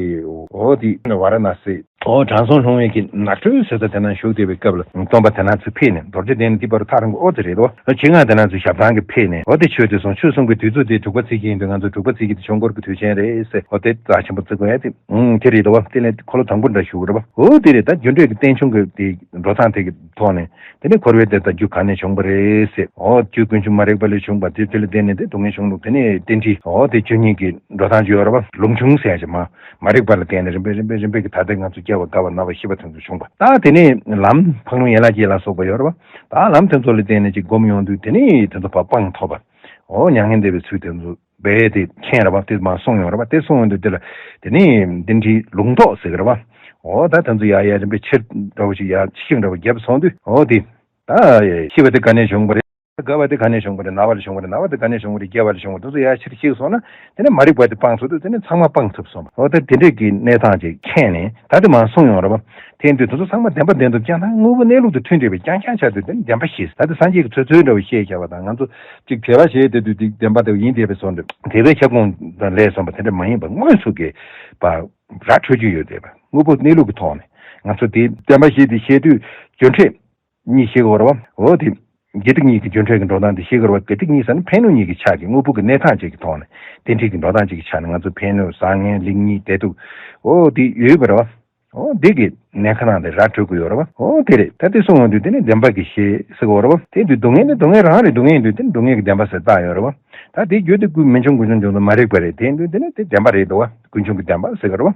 ཨོ་དེ་ཝཱ་ར་ཎཱ་སི། ཨོ་དྲང་སྲོང་ལྷུང་བའི་གི་ནགས་ཁྲོད་ཟེར་ས་དེ་ན་བཞུགས་བསྡད་པའི་སྐབས་ལ། སྟོན་པ་དེ་ན་ཚོ་ཕེབས་ནས། རྡོ་རྗེ་གདན་ནས་འདི་བར་ཐག་རིང་པོ་ཨོ་དེ་རེད་དོ། ཆེད་མངགས་དེ་ན་ཚོ་ཞབས་ཐང་གི་ཕེབས་ནས། ཨོ་དེ་ཆོས་དེ་གསུངས། ཆོས་གསུང་གི་དུས་ཚོད་དེ་དྲུག་པ་ཚེས་བརྒྱད་ཡིན་དུས། ང་ཚོ་དྲུག་པ་ཚེས་བརྒྱད་དེ་ཆོས་འཁོར་གྱི་དུས་ཆེན་རེད་ཟེར། ཨོ་དེ་རྩ་ཆེན་པོ་བརྩི་དགོས་ཡ་དེ། ཨུང་དེ་རེད་དོ། དེ་ནས་འཁོར་ལོ་དང་པོ་འདྲ་ཞུ་གི་རེད་བ། ཨོ་དེ་རེད། ད་རྒྱུ་འབྲས་ཀྱི་རྟེན་འབྱུང་གི་དེ་འགྲོ་སྟངས་དེ་གི་ཐོག་ནས། དེ་ནས་འཁོར་བའི་དེ་ད་རྒྱུ་ག་ནས་བྱུང་བ་རེད་ཟེར། ཨོ་རྒྱུ་ཀུན་འབྱུང་མ་རིག་པ་ལས་བྱུང་བ་དེ། དེ་ལ་བརྟེན་ནས་དེ་སྡུག་བསྔལ་བྱུང་ལུགས། དེ་ནས་རྟེན་འབྲེལ། ཨོ་དེ་རྒྱུ་གཉིས་ཀྱི་འགྲོ་སྟངས་ཅིག་ཡོད་རེད་བ། ལུགས་འབྱུང་ཟེར་ཡ་ཅིག་མ། མ་རིག་པ་ལ་བརྟེན་ནས་རིམ་པས་རིམ་པས་རིམ་པས་ཀྱི་ད་ལྟ་ང་ཚོ་སྐྱེ་བ་རྒ་བ་ན་བ་ཤི་བ་དེ་ཚོ་བྱུང་བ། ད་དེ་ནས་ལམ་འཕགས་ལམ་ཡན་ལག་བརྒྱད་ལ་སོགས་པ་ཡོད་རེད་བ། ད་ལམ་དེ་ཚོ་ལ་བརྟེན་ནས་ཅིག་སྒོམ་ཡོང་དུས་དེ་ནས་དེ་ཚོ་ཕར་སྤངས་ཐུབ་པ། ཨོ་མྱ་ངན་འདས་པའི་ཚུལ་དེ་ཚོ་རྦད་དེ་མཁྱེན་རེད་བ། དེ་མར་གསུངས་ཡོང་རེད་བ། དེ་གསུངས་ཡོང་དུས་དེ་ལ་དེ་ནས་རྟེན་འབྲེལ་ལུང་རྟོགས་ཟེར་གི་རེད་བ། ཨོ་ད་དེ་ཚོ་ཡར་ཡར་རིམ་པས་ཆེ་འདྲ་བོ་ཞིག་ཡར་ཆེ་ཞིང་འདྲ་བོ་རྒྱབ་སོང་དུས། ཨོ་དེ། ད་ཤི་བ་དེ་ག་ནས་བྱུང་བ་རེད། རྒ་བ་དེ་ག་ནས་བྱུང་བ་རེད། ན་བ་ལ་བྱུང་བ་རེད། ན་བ་དེ་ག་ནས་བྱུང་བ་རེད། སྐྱེ་བ་ལ་བྱུང་བ་རེད། དེ་ཚོ་ཡར་ཆེར་ཤེས་སོང་ན། དེ་ནས་མ་རིག་པ་དེ་སྤངས་ཐུབ་དུས། དེ་ནས་ཚང་མ་སྤངས་ཐུབ་སོང་བ། འོ་ད་དེ་འདྲས་ཀྱི་གནས་སྟངས་ཅིག་མཁྱེན་ནས། ད་དེ་མར་གསུངས་ཡོང་རེད་བ། དེ་ཡིན་དུས་དེ་ཚོ་ཚང་མ་བདེན་པ་བདེན་ཐོབ་རྐྱང་དང་། དངོས་པོ་གནས་ལུགས་དང་མཐུན་འབྲེལ་བའི་རྐྱང་རྐྱང་ཆགས་དུས། དེ་ནི་བདེན་པ་ཞེས། ད་དེ་སངས་རྒྱས་ཀྱི་ཚུལ་ཚོལ་འདྲ་བོ་ཤེས་བྱ་བ་དང་། ང་ཚོ་ཅིག་བྱས་པ་བྱས་དེ་དུས་དེ་བདེན་པ་དེ་ཡིན་བསྡད་པའི་བཟོ་འདྲ། དེ་བས་ཁྱབ་ཁོངས་དང་ལས་བསམ་པ་དེ་འདྲ་མ་ཡིན་པ། དངོས་སུ་གི་བ་ར་འཕྲོད་རྒྱུ་ཡོད་བསྡད་པ། དངོས་པོ་གནས་ལུགས་ཀྱི་ཐོག་ནས་ང་ཚོ་དེ་བདེན་པ་ཞེས་དེ་བཤད་དུས། རྒྱུ་འབྲས་གཉིས་ཤེས་དགོས་རེད་བ། འོ་དེ། དགེ་སྡིག་གཉིས་ཀྱི་རྒྱུ་འབྲས་ཀྱི་འགྲོ་སྟངས་དེ་ཤེས་དགོས་རེད་བ། དགེ་སྡིག་གཉིས་ཟེར་ན་ཕན་གནོད་གཉིས་ཀྱི་ཆ་གི། དངོས་པོ་གི་གནས་སྟངས་གཅིག་གི་ཐོག་ནས། རྟེན་འབྲེལ་གྱི་འགྲོ་སྟངས་གཅིག་གི་ཆ་ནས་ང་ཚོ་ཕན་གནོད་བཟང་ངན་ལེགས་ཉེས་བདེ་སྡུག་འོ་དེ་ཡོད་པ་རེད་བ། འོ་དེ་གི་གནས་ཁ་ནང་དེ་ར་འཕྲོད་དགོས་ཡོད་རེད་བ། འོ་དེ་རེད། ད་དེ་གསུངས་ཡོང་དུས་དེ་ནི་བདེན་པ་གི་ཞེས་ཟེར་དགོས་རེད་བ། དེ་དུས་སྡུག་བསྔལ་ནི་སྡུག་བསྔལ་རང་རེད། སྡུག་བསྔལ་ཡིན་དུས་དེ་ནི་སྡུག་བསྔལ་གྱི་བདེན་པ་ཟེར་བཏགས་ཡོད་རེད་བ། ད་དེ་རྒྱུ་དེ་ཀུན། མི་འབྱུང་ཀུན་འབྱུང་འབྱུང་དུ་མ་རིག་པ་རེད། དེ་ཡིན་དུས་དེ་ནི་དེ་བདེན་པ་རེད་འདུག་བ། ཀུན་འབྱུང་གི་བདེན་པ་ཟེར་གི་རེད་བ།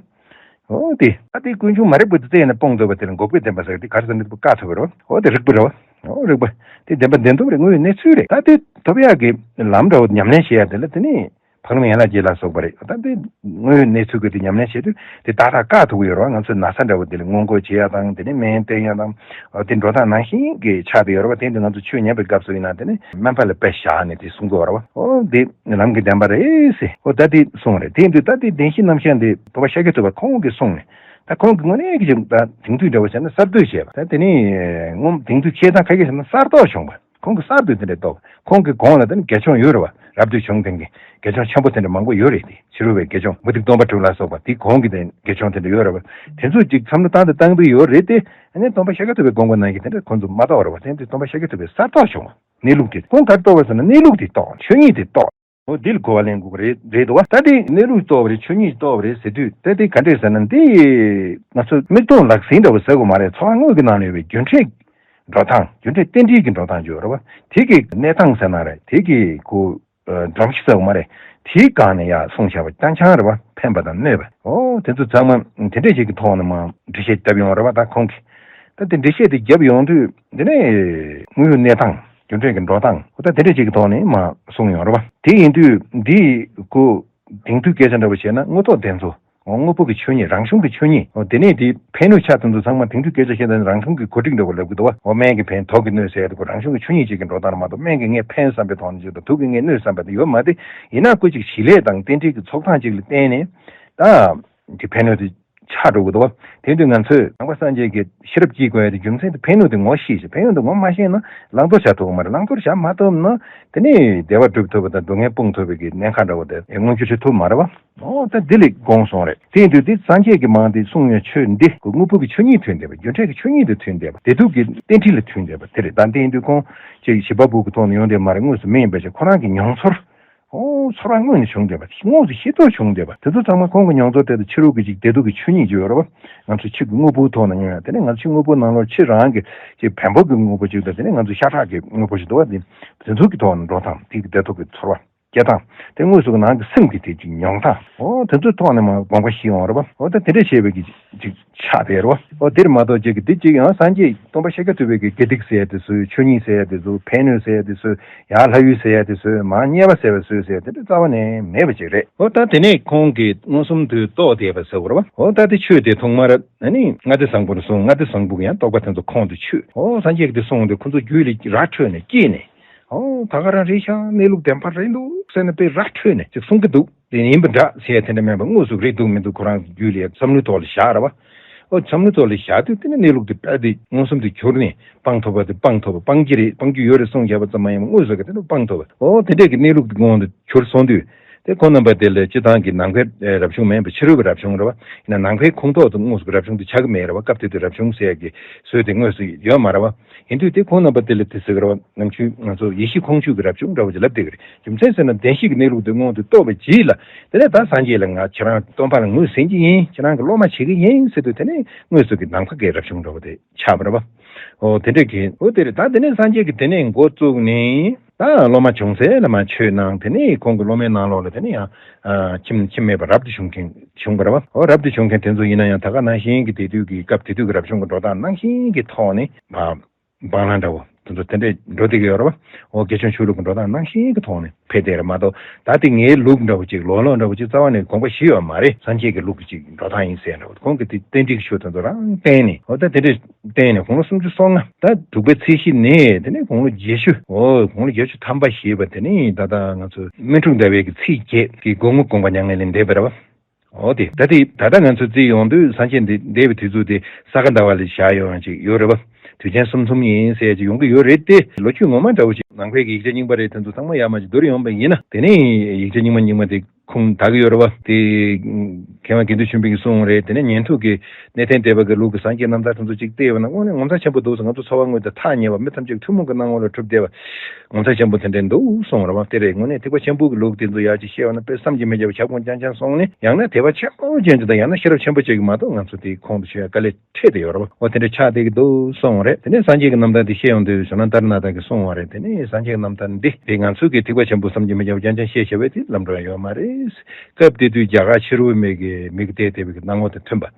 འོ་དེ། ད་དེ་ཀུན་འབྱུང་མ་རིག་པ་དེ་རྩད་ནས་སྤོང་ཐུབ་པ་དེ་ལ་འགོག་པའི་བདེན་པ་ཟེར། དེ་ག་རེ་ཟེར་ན་དེ་བཀག་ཐུབ་པ་རེད་བ། འོ་དེ་རིག་པ་རེད་བ། འོ་རིག་པ། དེ་བདེན་པ་བདེན་ཐོབ་རེད། དངོས་ཡོད་གནས་ཚུལ་རེད། ད་དེ་ཐོབ་ཡག་གི་ལམ་འདྲ་བོ་ཉམས་ལེན་བྱེད་ཡག་དེ་ལ་དེ་ནི་འཕགས་ལམ་ཡན་ལག་བརྒྱད་ལ་སོགས་པ་རེད། ད་དེ་དངོས་ཡོད་གནས་ཚུལ་གི་དེ་ཉམས་ལེན་བྱེད་དུས་དེ་ཏག་ཏག་བཀག་ཐུབ་ཀྱི་ཡོད་རེད་བ། ང་ཚོའི་ན་ཚ་འདྲ་བོ་དེ་ལ་སྔོན་འགོག་བྱེད་ཡག་དང་། དེ་ནི་སྨན་བསྟེན་ཡག་དང་། འོ་དེ་འགྲོ་སྟངས་ནང་བཞིན་གྱི་ཆགས་བསྡད་ཡོད་རེད་བ། དེ་ཡིན་དུས་ང་ཚོ་ཆོས་ཉན་པའི་སྐབས་སུ་ཡིན་ན་དེ་ནི་སྨན་པ་ལ་དཔེ་བཞག་ནས་དེ་གསུང་གི་ཡོད་རེད་བ། འོ་དེ། ལམ་གྱི་བདེན་པ་རེད་ཟེར། འོ་ད་དེ་གསུངས་རེད། དེ་ཡིན་དུས་ད་དེ་བདེན་བཞི་རྣམ་གཞག་འདི་སྟོན་པ་ཤཱཀྱ་ཐུབ་པ་ཁོང་གིས་གསུངས་ནས། ད་ཁོང་གིས་དངོས་གནས་ཀྱི་ཅིག་ད་དེང་དུས་འདྲ་བོ་བྱས་ན་གསར་གཏོད་བྱས་པ། ད་དེ་ནི་སྔོན་དེང་དུས་བྱས་སྟངས་ཁ་ཤས་བྱས་ན་གསར་གཏོད་བྱུང་བ། ཁོང་གིས་གསར་དུ་དེ་འདྲ་བཏོག་ཁོང་གི་གོང་ལ་དེ་ནི་དགེ་སྦྱོང་ཡོད་རེད་བ། རབ་ཏུ་བྱུང་དེང་གི་དགེ་སྦྱོང་ཆེན་པོ་དེ་འདྲ་མང་པོ་ཡོད་རེད་དེ། ཕྱི་རོལ་པའི་དགེ་སྦྱོང་མུ་སྟེགས་སྟོན་པ་དྲུག་ལ་སོགས་པ་དེའི་གོང་གི་དེ་དགེ་སྦྱོང་དེ་འདྲ་ཡོད་རེད་བ། དེ་ཚོ་ཅིག་བསམ་བློ་བཏང་དང་བཏང་དུ་ཡོད་རེད་དེ། ཨ་ནི་སྟོན་པ་ཤཱཀྱ་ཐུབ་པའི་དགོངས་པ་ནང་གི་དེ་འདྲ་ཁོང་ཚོ་མ་གཏོགས་རེད་བ། དེ་འདྲ་སྟོན་པ་ཤཱཀྱ་ཐུབ་པའི་གསར་གཏོད་བྱུང་བ། གནས་ལུགས་དེ་ཁོང་གར་གཏོགས་པ་ཟེར་ན་གནས་ལུགས་དེ་གཏོགས། ཆོས་ཉིད་དེ་གཏོགས། འོ་འདི་ལ་གོ་བ་ལེན་དགོས་ཀྱི་རེད་རེད་དོ། ད་དེ་གནས་ལུགས་གཏོགས་པ་རེད། ཆོས་ཉིད་གཏོགས་པ་རེད་ཟེར་དུས། ད་དེ་ག་འདྲས་ཟེར་ན། འདི་ང་ཚོ་མིག་མཐོང་ལག་ཟིན་འདྲ་བོ་ཟེར་དགོས་མ་རེད། འཚོ་བ་དངོས་ཀྱི་ནང་ལ་ཡོད་པའི་རྒྱུ་འབྲས་འགྲོ་སྟངས། རྒྱུ་འབྲས་རྟེན་འབྲེལ་གྱི་འགྲོ་སྟངས་ཅིག་ཡོད་རེད་བ། དེ་གི་གནས་སྟངས་ཟེར་ན་རེད། དེ་གི་གོ་སྒྲོམ་གཞི་ཟེར་དགོས་མ་རེད། དེའི་སྒང་ནས་ཡར་གསུངས་བཞག་པ་རྐྱང་རྐྱང་རེད་བ། ཕན་པ་དང་གནོད་པ། འོ་དེ་ཚོ་ཚང་མ་དེ་འདྲས་ཅིག་གི་ཐོག་ནས་མར་འགྲེལ་བཤད་བརྒྱབ་ཡོང་རེད་བ། ད་ཁོང་གིས། ད་དེ་འགྲེལ་བཤད་དེ་བརྒྱབ་ཡོང་དུས། དེ་ནས་དངོས་ཡོད་གནས་སྟངས། རྒྱུ་འབྲས་ཀྱི་འགྲོ་སྟངས། འོ་ད་དེ་འདྲ་ཅིག་གི་ཐོག་ནས་མར་གསུངས་ཡོང་རེད་བ། དེ་ཡིན་དུས་འདི་གོ་དེང་དུས་སྐད་ཆ་འདྲ་བོ་བྱས་ན། དངོས་ཐོག་བདེན་འཚོལ། འོ་དངོས་པོ་གི་ཆོས་ཉིད། རང་བྱུང་གི་ཆོས་ཉིད། འོ་དེ་ནས་དེ་ཕན་གནོད་ཆ་དེ་ཚོ་ཚང་མ་དེང་དུས་སྐད་ཆ་བཤད་ན་རང་བྱུང་གི་གོ་སྒྲིག་འདྲ་བོ་ལབ་ཀྱི་འདུག་བ། འོ་སྨན་གྱི་ཕན། དོགས་ཀྱི་གནོད་ཟེར་ཡ་དེ་ཁོ་རང་བྱུང་གི་ཆོས་ཉིད་ཅིག་གི་འགྲོ་སྟངས་མ་གཏོགས། སྨན་གྱིས་ངས་ཕན་བསམ་པའི་ཐོག་ནས་ཅིག་དང་། དུག་གིས་ངས་གནོད་བསམ་པ་དེ་ཡོད་མ་རེད། ཡིན་ན་ཁོ་ཅིག་གཞི་ལས་དང་རྟེན་འབྲེལ་གྱི་ཚོགས་སྟངས་ཅིག་ལ་བརྟེན་ནས་ད་དེ་ཕན་གནོད་དེ་ཆགས་འགྲོ་གི་འདུག་བ། དེ་དུས་ང་ཚོས་ནང་པ་སངས་རྒྱས་ཀྱི་ཤེས་རབ་ཀྱིས་བཀོད་ཡ་དེ་རྒྱུ་མཚན་དེ་ཕན་གནོད་དེ་ངོ་ཤེས་ཤིག་ཕན་གནོད་དེ་ངོ་མ་ཤེས་ན་བླང་དོར་བྱ་ཐུབ་ཀྱི་མ་རེད། བླང་དོར་བྱ་མ་ཐུབ་ན་དེ་ནས་བདེ་བ་སྒྲུབ་ཐུབ་པ་དང་སྡུག་བསྔལ་སྤོང་ཐུབ་པའི་གི་ཉེན་ཁ་འདྲ་བོ་དེ་མངོན་འགྱུར་བྱེད་ཐུབ་མ་རེད་བ། འོ་ད་འདི་ལས་དགོངས་སོང་རེད། དེ་ཡིན་དུས་དེ་སངས་རྒྱས་ཀྱི་མང་དེ་གསུང་ཡ་ཆོས་འདི་དངོས་པོ་གི་ཆོས་ཉིད་མཐུན་བསྡད་པ། རྒྱུ་འབྲས་ཀྱི་ཆོས་ཉིད་དེ་མཐུན་བསྡད་པ། བདེ་སྡུག་གི་རྟེན་འབྲེལ་ལ་མཐུན་བསྡད་པ་དེ་རེད། ད་དེ་ཡིན་དུས་ཁོང་ཅིག་བྱིས་པ་བུ་གི་ཐོག་ནས་ཡོང་དེ་མ་རེད། དངོས་སུ་མི་ཡིན་པ་ཞིག་ཁོ་རང་གི་མྱོང་ཚོར། ཨོ། ཚོར་བ་དངོས་ནས་བྱུང་བསྡད་པ། དངོས་སུ་ཤེས་རྟོགས་བྱུང་བསྡད་པ། དེ་ཚོ་ཚང་མ་ཁོང་གི་མྱོང་ཚོར་དེ་དང་། ཕྱི་རོལ་གྱི་ཅིག་བདེ་སྡུག་གི་ཆོས་ཉིད་ཅིག་ཡོད་རེད་བ། ང་ཚོ་ཕྱི་གི་དངོས་པོའི་ཐོག་ནས་མྱོང་ཡ། དེ་ནས་ང་ཚོ་ཕྱི་དངོས་པོའི་ནང་ལོགས་ཕྱི་རང་གི་ཅིག་བེམ་པོ་གི་དངོས་པོ་ཅིག་དང་། དེ་ནས་ང་ཚོ་ཤ་ཁྲག་གི་དངོས་པོ་ཞིག་འདུག་བ། དེ་དེ་ཚོ་གི་ཐོག་ནས་འགྲོ་སྟངས། དེ་གི་བདེ་སྡུག་གི་ཚོར་བ་སྐྱེ་སྟངས་དེ། དངོས་སུ་གི་ནང་གི་སེམས་ཀྱི་དེ་ཅིག་མྱོང་སྟངས། ཨོ། དེ་ཚོའི་ཐོག་ནས་མར་དགོངས་པ་བཞེས་ཡོང་རེད་བ། ཨོ། ད་དེ་འདྲ་བྱས་པའི་གི་ཅིག་ཆགས་བསྡད་རེད་བ། ཨོ། དེར་མ་གཏོགས་ཅིག་གི་འདི་ཅིག་ཡང་སངས་རྒྱས་སྟོན་པ་ཤཱཀྱ་ཐུབ་པའི་གི་དགེ་སྡིག་ཟེར་ཡ་དེ་ཚོ། ཆོས་ཉིད་ཟེར་ཡ་དེ་ཚོ། ཕན་གནོད་ཟེར་ཡ་དེ་ཚོ། ཡང་ལྷ་ཡུལ་ཟེར་ཡ་དེ་ཚོ། མར་དམྱལ་བ་ཟེར་བ་ཚོ་ཟེར་ཡ་དེ་འདྲ་རྩ་བ་ནས་མེད་པ་ཅིག་རེད། ཨོ། ད་དེ་ནས་ཁོང་གིས་མངོན་སུམ་དུ་རྟོགས་བསྡད་པ་ཟེར་བ་རེད་བ། ཨོ། ད་དེ་ཆོས་དེ་ཐོག་མར་ཨ་ནི་ལྔ་སྡེ་བཟང་པོར་གསུངས། ལྔ་སྡེ་བཟང་པོ་གི་ཡང་རྟོགས་པ་དེ་ཚོ་ཁོང་དུ་ཆུད། ཨོ། སངས་རྒྱས་ཀྱིས་དེ་གསུངས་དུས་ཁོ་ཚོ་རྒྱུད་ལ་ར་འཕྲོད་ནས་སྐྱེས་ནས། ཨོ། ད་ག་རང་རེད་ཤག་གནས་ལུགས་བདེན་པ་རེད་འདུག་ཟེར་ནས་དཔེ་ར་འཕྲོད་ནས་ཅིག་གསུང་གི་འདུག་དེ་ཡིན་པ་འདྲ་ཟེར་ཡ་དེ་འདྲ་མེད་པ། དངོས་སུ་རེད་འདུག་མི་འདུག་ཁོ་རང་རྒྱུད་ལ་བསམ་བློའི་ཐོག་ལ་བཞག་རེད་བ། ཨོ། བསམ་བློའི་ཐོག་ལ་བཞག་དུས་དེ་ནས་གནས་ལུགས་དེ་དཔེ་དེ་མངོན་སུམ་དུ་གྱུར་ནས། སྤང་ཐུབ་པ་དེ་སྤང་ཐུབ་པ། སྤང་གི་རེད། སྤང་རྒྱུ་ཡོད་རེད་གསུངས་བཞག་པ་ཙམ་མ་ཡིན་པར་དངོས་སུ་གི་དེ་ནས་སྤང་ཐུབ་པ། ཨོ། དེ་འདྲས་ཀྱི་གནས་ལུགས་དེ་མངོན་དུ་གྱུར་སོང་དུས། དེ་ཁོང་རྣམ་པ་དེ་ལ་སྤྱིར་བཏང་གི་ནང་པའི་རབ་བྱུང་མིན་པ། ཕྱི་རོལ་པའི་རབ་བྱུང་རེད་བ། ཡིན་ན་ནང་པའི་ཁོངས་གཏོགས་དུ་དངོས་སུ་རབ་བྱུང་དེ་ཆགས་ཀྱི་མེད་རེད་བ། སྐབས་དེ་དུས་རབ་བྱུང་ཟེར་ཡ་གི་སྲོལ་དེ་དངོས་སུ་ཡོད་མ་རེད་བ། ཡིན་དུས་དེ་ཁོང་རྣམ་པ་དེ་ལ་དེ་ཟེར་གི་རེད་བ། ནམ་རྒྱུན་ང་ཚོ་ཡེ་ཤེས་ཁོང་ཆུད་ཀྱི་རབ་བྱུང་འདྲ་བོ་ཅིག་ལབ་བསྡད་ཀྱི་རེད། རྒྱུ་མཚན་ཟེར་ན་བདེན་བཞི་གི་གནས་ལུགས་དེ་མངོན་དུ་རྟོགས་པའི་རྗེས་ལ། དེ་ནས་ད་སངས་རྒྱས་ལ་ང་ཁྱེད་རང་སྟོན་པ་ལ་ངོས་ཟིན་གྱི་ཡིན། ཁྱེད་རང་གི་སློབ་མ་བྱེད་ཀྱི་ཡིན་ཟེར་དུས། དེ་ནས་དངོས་སུ་གི་ནང་པ་གི་རབ་བྱུང་འདྲ་བོ་དེ་ཆགས་པ་རེད་བ། ཨོ། དེ་འདྲ་གི། ཨོ། དེ་རེད། ད་དེ་ནས་སངས་རྒྱས་ཀྱིས་དེ་ནས་འགོ་བཙུགས་ནས། ད་སློབ་མ་བྱུང་སའི་ལ་མར་ཆོས་གནང་། དེ་ནས་ཁོང་གི་སློབ་མའི་ནང་ལོགས་ལ་དེ་ནས་ཡང་། ཨ། ཁྱིམ་ཁྱིམ་མེད་པར་རབ་ཏུ་བྱུང་མཁན་བྱུང་བ་རེད་བ། ཨོ། རབ་ཏུ་བྱུང་མཁན་དེ་ཚོ་ཡིན་ན་ཡང་ད་ག་ནང་བཞིན་གྱི་དེ་དུས་ཀྱི་སྐབས་དེ་དུས་ཀྱི་རབ་བྱུང་གི་འགྲོ་སྟངས་ནང་བཞིན་གྱི་ཐོག་ནས་མར་སྦྲང་ལམ་འདྲ་བོ་དེ་ཚོ་དེ་འདྲས་འགྲོ་བསྡད་ཀྱི་ཡོད་རེད་བ། ཨོ། དགེ་སྦྱོང་ཆོས་ལུགས་ཀྱི་འགྲོ་སྟངས་ནང་བཞིན་གྱི་ཐོག་ནས་ཕེབས་བསྡད་རེད་མ་གཏོགས། ད་དེ་ངའི་ལུགས་འདྲ་བོ་ཅིག་ལོག་ལོག་འདྲ་བོ་ཅིག་རྩ་བ་ནས་དགོངས་པ་བཞེས་ཡོད་མ་རེད། སངས་རྒྱས་ཀྱི་ལུགས་ཀྱི་ཅིག་འགྲོ་སྟངས་ཡིན་ཟེར་འདྲ་བོ། ཁོང་གིས་དེ་རྟེན་འབྲེལ་གྱི་ཆོས་དེ་ཚོ་རང་བསྟན་ནས། ཨོ། ད་དེ་འདྲས་བསྟན་ནས་དགུང་ལོ་སུམ་ཅུ་སོ་ལྔ། ད་དྲུག་པའི་ཚེས་བཞི་ནས་དེ་ནས་དགུང་ལོ་བརྒྱད་ཅུ། ཨོ། དགུང་ལོ་བརྒྱད་ཅུ་ཐམ་པ་ཞེས་པ་དེ་ནི་ད་ལྟ་ང་ཚོ་སྨིན་དྲུག་ཟླ་བའི་གི་ཚེས་བརྒྱད་ཀྱི་དགོང་མོ་དགོངས་པ་མྱ་ངན་ལས་འདས་པ་རེད་བ། ཨོ། དེ་ད་དེ་ད་ལྟ་ང་ཚོ་བརྩིས་ཡོང་དུས་སངས་རྒྱས་འདི་འདས་པའི་དུས་ཚོད་དེ་ས་ག་ཟླ་བ་ལ་བཞག་ཡོང་ཡང་ཅིག་ཡོད་རེད་བ། དུས་ཆེན་གསུམ་གསུམ་ཡིན་ཟེར་ཅིག་ཡོང་གི་ཡོད་རེད་དེ། ལོ་རྒྱུས་ངོ་མ་འདྲ་བོ་ཅིག་ནང་པའི་གི་ཡིག་ཆ་རྙིང་པ་རེད། དེ་ཚོ་ཚང་མ་ཡར་མར་ཅིག་བསྡུར་ཡོང་པ་ཡིན་ན། དེ་ནས་ཡིག་ཆ་རྙིང་པ་རྙིང་པ་དེ་ཁུངས་དག་གི་ཡོད་རེད་བ། དེ་མཁས་དབང་དགེ་འདུན་ཆོས་འཕེལ་གྱིས་གསུངས་རེད། དེ་ནས་ཉན་ཐོས་ཀྱི་གནས་བརྟན་སྡེ་པ་གི་ལུགས་ཀྱི་སངས་རྒྱས་རྣམ་ཐར་དེ་ཚོ་ཅིག་བལྟས་པ་ན། དངོས་གནས་ངོ་མཚར་ཆེན་པོ་འདུག་ཟེར། ང་ཚོ་འཚོ་བ་དངོས་དང་ཐག་ཉེ་བ། མི་ཐམས་ཅད་ཐུན་མོང་གི་སྣང་ངོ་ལ་གྲུབ་བསྡད་པ། ངོ་མཚར་ཆེན་པོ་དེ་འདྲ་འདུག་གསུངས་རེད་བ། དེ་རེད། དངོས་གནས་ཐེག་པ་ཆེན་པོ་གི་ལུགས་དེ་ཚོ་ཡར་ཅིག་བཤད་པ་ན་དཔེ་བསམ་གྱིས་མི་ཁྱབ་པ་ཁྱབ་ཁོངས་རྐྱང་རྐྱང་སོང་ནས། ཡང་ན་དད་པ་ཆེན་པོ་ཅན་ཅིག་དང་། ཡང་ན་ཤེས་རབ་ཆེན་པོ་ཅིག་གིས་མ་གཏོགས་ང་ཚོ་དེའི་ཁོངས་སུ་ཆུད་ཡ་དཀའ་ལས་འཕྲད་དེ་ཡོད་རེད་བ། འོ། དེ་འདྲ་ཆགས་བསྡད་ཀྱི་འདུག་གསུངས་རེད། དེ་ནས་སངས་རྒྱས་ཀྱི་རྣམ་ཐར་འདི་བཤད་ཡོང་དུས་ཇོ་ནང་ཏཱ་རེ་ནཱ་ཐ་གིས་གསུངས་པ་རེད། དེ་ནས་སངས་རྒྱས་ཀྱི་རྣམ་ཐར་འདི་དེ་ང་ཚོ་གིས་ཐེག་པ་ཆེན་པོ་བསམ་གྱིས་མི་ཁྱབ་པ་རྐྱང་རྐྱང་བཤད་བཞག་པས་དེ་ལམ་འགྲོ་ཡ་ཡོད་མ་རེད། སྐབས་དེ་དུས་རྒྱ་གར་ཕྱི་རོལ་མི་གི་མི་གི་བལྟས་བསྡད་པའི་གི་སྣང་ངོ་དང་མཐུན་པ།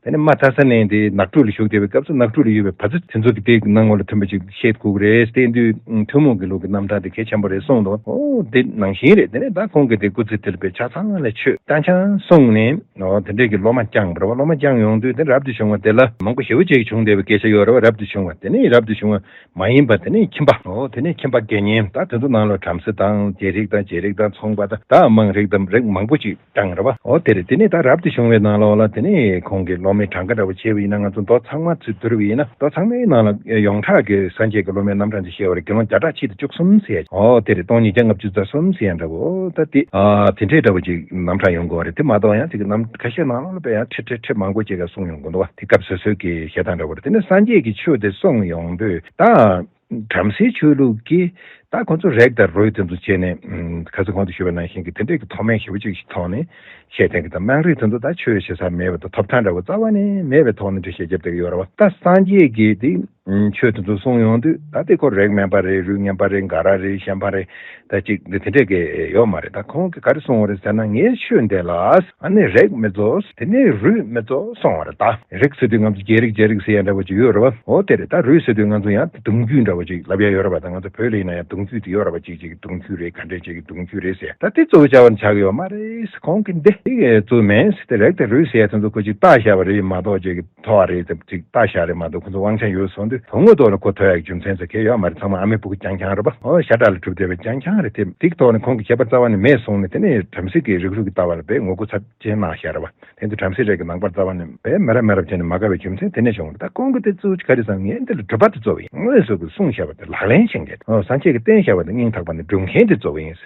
དེ་ནས་མ་མཐའ་ས་ནས་དེ་ནགས་ཁྲོད་ལ་བཞུགས་བསྡད་པའི་སྐབས་སུ་ནགས་ཁྲོད་ལ་ཡོད་པའི་བ་ཚྭ་དེ་ཚོ་གི་དེ་གི་སྣང་ངོ་ལ་མཐུན་པ་ཅིག་བཤད་དགོས་ཀྱི་རེད། དེ་དུས་ཐུན་མོང་གི་ལུགས་ཀྱི་རྣམ་ཐར་དེ་གལ་ཆེན་པོ་རེད་གསུངས་འདུག་འོ། དེ་ནང་བཞིན་རེད། དེ་ནས་ད་ཁོང་གིས་དེ་སྐུ་ཚེ་དེ་ལ་དཔེ་ཆ་ཚང་ལ་ཆོས་རྐྱང་རྐྱང་གསུངས་ནས། འོ། དེ་འདྲས་ཀྱི་སློབ་མ་བསྐྱངས་པ་རེད་བ། སློབ་མ་བསྐྱངས་ཡོང་དུས་དེ་རབ་ཏུ་བྱུང་བ་དེ་ལ་མང་པོ་ཞེ་པོ་ཅིག་བྱུང་བསྡད་པའི་སྐད་ཆ་ཡོད་རེད་བ། རབ་ཏུ་བྱུང་བ་དེ་ནས་རབ་ཏུ་བྱུང་བ་མ་ཡིན་པ་དེ་ནས་ཁྱིམ་པ། འོ། དེ་ནས་ཁྱིམ་པ་དགེ་བསྙེན། ད་དེ་ཚོ་ནང་ལ་བྲམ་ཟེ་དང་རྗེ་རིགས་དང་། རྗེ་རིགས་དང་མཚུངས་པ་དང་། ད་དམངས་རིགས་དང་ རིགས་མང་པོ་ཅིག་བཏང་རེད་བ། འོ་དེ་རེད། དེ་ནས་ད་རབ་ཏུ་བྱུང་བའི་ནང་ལོགས་ལ་དེ་ནས་ཁོང་གི་སློབ་མའི་གྲངས་ཀ་འདྲ་བོ་བྱས་པ་ཡིན་ན། ང་ཚོ་མདོ་ཚང་མ་ཚུར་བསྡུར་བ་ཡིན་ན། མདོ་ཚང་མའི་ནང་ལ་ཡོངས་གྲགས་ཀྱི་སངས་རྒྱས་ཀྱི་སློབ་མའི་རྣམ་གྲངས་ཅིག་བཤད་པ་རེད། དགེ་སློང་བརྒྱ་ཕྲག་གཅིག་དང་བཅུ་གསུམ་ཟེར་ཡ། འོ་དེ་རེད། སྟོང་ཉིས་བརྒྱ་ལྔ་བཅུ་རྩ་གསུམ་ཟེར་ཡ་འདྲ་བོ། ད་དེ་ཨ་དེ་འདྲའི་འདྲ་བོ་ཅིག་རྣམ་གྲངས་ཡོང་གི་ཡོད་རེད། དེ་མ་གཏོགས་ཡང་ཅིག་རྣམ་ཁ་ཤས་ནང་ལོགས་ལ་དཔེ་ཡང་ཁྲི་ཁྲི་ཁྲི་མང་པོ་ཅིག་ག་གསུངས་ཡོང་གི་འདུག་བ། དེ་སྐབས་སོ་སོའི་གི་བཤད་སྟངས་འདྲ་བོ་རེད། དེ་ནས་སངས་རྒྱས་ཀྱི་ཆོས་དེ་གསུངས་ཡོང་དུས་ད། བྲམ་ཟེའི་ཆོས་ལུགས་ཀྱིས་ད་ཁོ་ཚོ་རེག་དང་རུས་དེ་ཚོ་བྱས་ནས། ཨམ། ཁ་སང་གོང་དུ་ཞུས་པ་ནང་བཞིན་གྱི་དེ་འདྲས་ཀྱི་མཐོ་དམན་ཞེ་པོ་ཅིག་གི་ཐོག་ནས་བཤད་བསྡད་ཀྱི། ད་དམངས་རིགས་དེ་ཚོ་ད་ཆོས་བྱེད་ས་མེད་པ་དང་ཐོབ་ཐང་འདྲ་བོ་རྩ་བ་ནས་མེད་པའི་ཐོག་ནས་འགྲེལ་བཤད་རྒྱབ་བསྡད་ཀྱི་ཡོད་རེད་བ། ད་སངས་རྒྱས་ཀྱིས་དེ་ཆོས་དེ་ཚོ་གསུངས་ཡོང་དུས། ད་དེ་ཁོ་རེག་དམན་པ་རེད། རུས་ངན་པ་རེད། འགའ་ར་རེད། ཤན་པ་རེད། ད་ཅིག་འདི་དེ་འདྲས་ཀྱི་ཡོད་མ་རེད། ད་ཁོང་གིས་ག་རེ་གསུངས་པ་རེད་ཟེར་ན། ངའི་ཆོས་འདི་ལ་ཨ་ནི་རེག་མི་རྫོགས། དེ་ནས་རུས་མི་རྫོགས་གསུངས་པ་རེད། ད་རེག་ཟེར་དུས་ང་ཚོ་རྒྱལ་རིགས་རྒྱལ་རིགས་ཟེར་ཡ་འདྲ་བོ་ཅིག་ཡོད་རེད་བ། འོ་དེ་རེད། ད་རུས་ཟེར་དུས་ང་ཚོ་ཡང་གདུང་རྒྱུད་འདྲ་བོ་ཅིག་ལབ་ཡ་ཡོད་རེད་བ། ད་ང་ཚོ་བོད་ལ་ཡིན་ན་ཡང་གདུང་རྒྱུད་དེ་ཡོད་རེད་བ། གཅིག་གཅིག་གི་གདུང་རྒྱུད་རེད། ག་འདྲས་གཅིག་གི་གདུང་རྒྱུད་རེད་ཟེར། ད་དེ་གཙོ་བོ་རྩ་བ་ནས་ཆགས་ཀྱི་ཡོད་མ་རེད། ཁོང་གིས་འདི་དེ་གཙོ་མིན་ཟེར་ཏེ། རེག་དང་རུས་ཟེར་ཡ་དེ་ཚོ་ཁོ་ཅིག་བཏགས་བཞག་པ་རེད་མ་གཏོགས། ཅིག་གི་ཐོགས་པ་རེད་དེ་ཅིག་བཏགས་བཞག་རེད་མ་གཏོགས། ཁོ་ཚོ་དབང་ཆ་ཡོད་སོང་དུས་དོན་དངོས་ཐོག་ལ་ཁོ་ཐོབ་ཡག་རྒྱུ་མཚན་ཟེར་གང་ཡང་ཡོད་མ་རེད། ཚང་མ་ཨ་མའི་སྤུ་གུ་རྐྱང་རྐྱང་རེད་པ། ཨོ་ཤ་ཁྲག་ལས་གྲུབ་བསྡད་པའི་རྐྱང་རྐྱང་རེད། དེ་དེའི་ཐོག་ནས་ཁོང་གི་ཁྱད་པར་རྩ་བ་ནས་མེད་སོང་ནས། དེ་ནས་བྲམ་ཟེ་གི་རིགས་རུས་ཀྱི་ལྟ་བ་ལ་དཔེ་ངོ་རྒོལ་ཚབས་ཆེན་གནང་བཞག་རེད་པ། དེ་ཚོ་བྲམ་ཟེ་རིགས་ཀྱི་ནང་པར་རྩ་བ་ནས་དཔེ་མི་རབས་མི་རབས་བྱས་ནས་མ་དགའ་བའི་རྒྱུ་མཚན་དེ་ནས་བྱུང་བ་རེད། ད་ཁོང་གིས་དེ་གཙོ་བོ་ག་རེ་བསམ། ངས་འདི་ལ་སྒྲུབ་པ་དེ་གཙོ་བོ་ཡིན། སྔོན་སོ་གི་གསུངས་བཞག་པ་དེ་ལག་ལེན་བྱེད་མཁན། ཨོ་སངས་རྒྱས་ཀྱིས་བསྟན་བཞག་པ་དེ་སྙིང་ཐག་པ་ནས་སྒྲུབ་མཁན་དེ་གཙོ་བོ་ཡིན།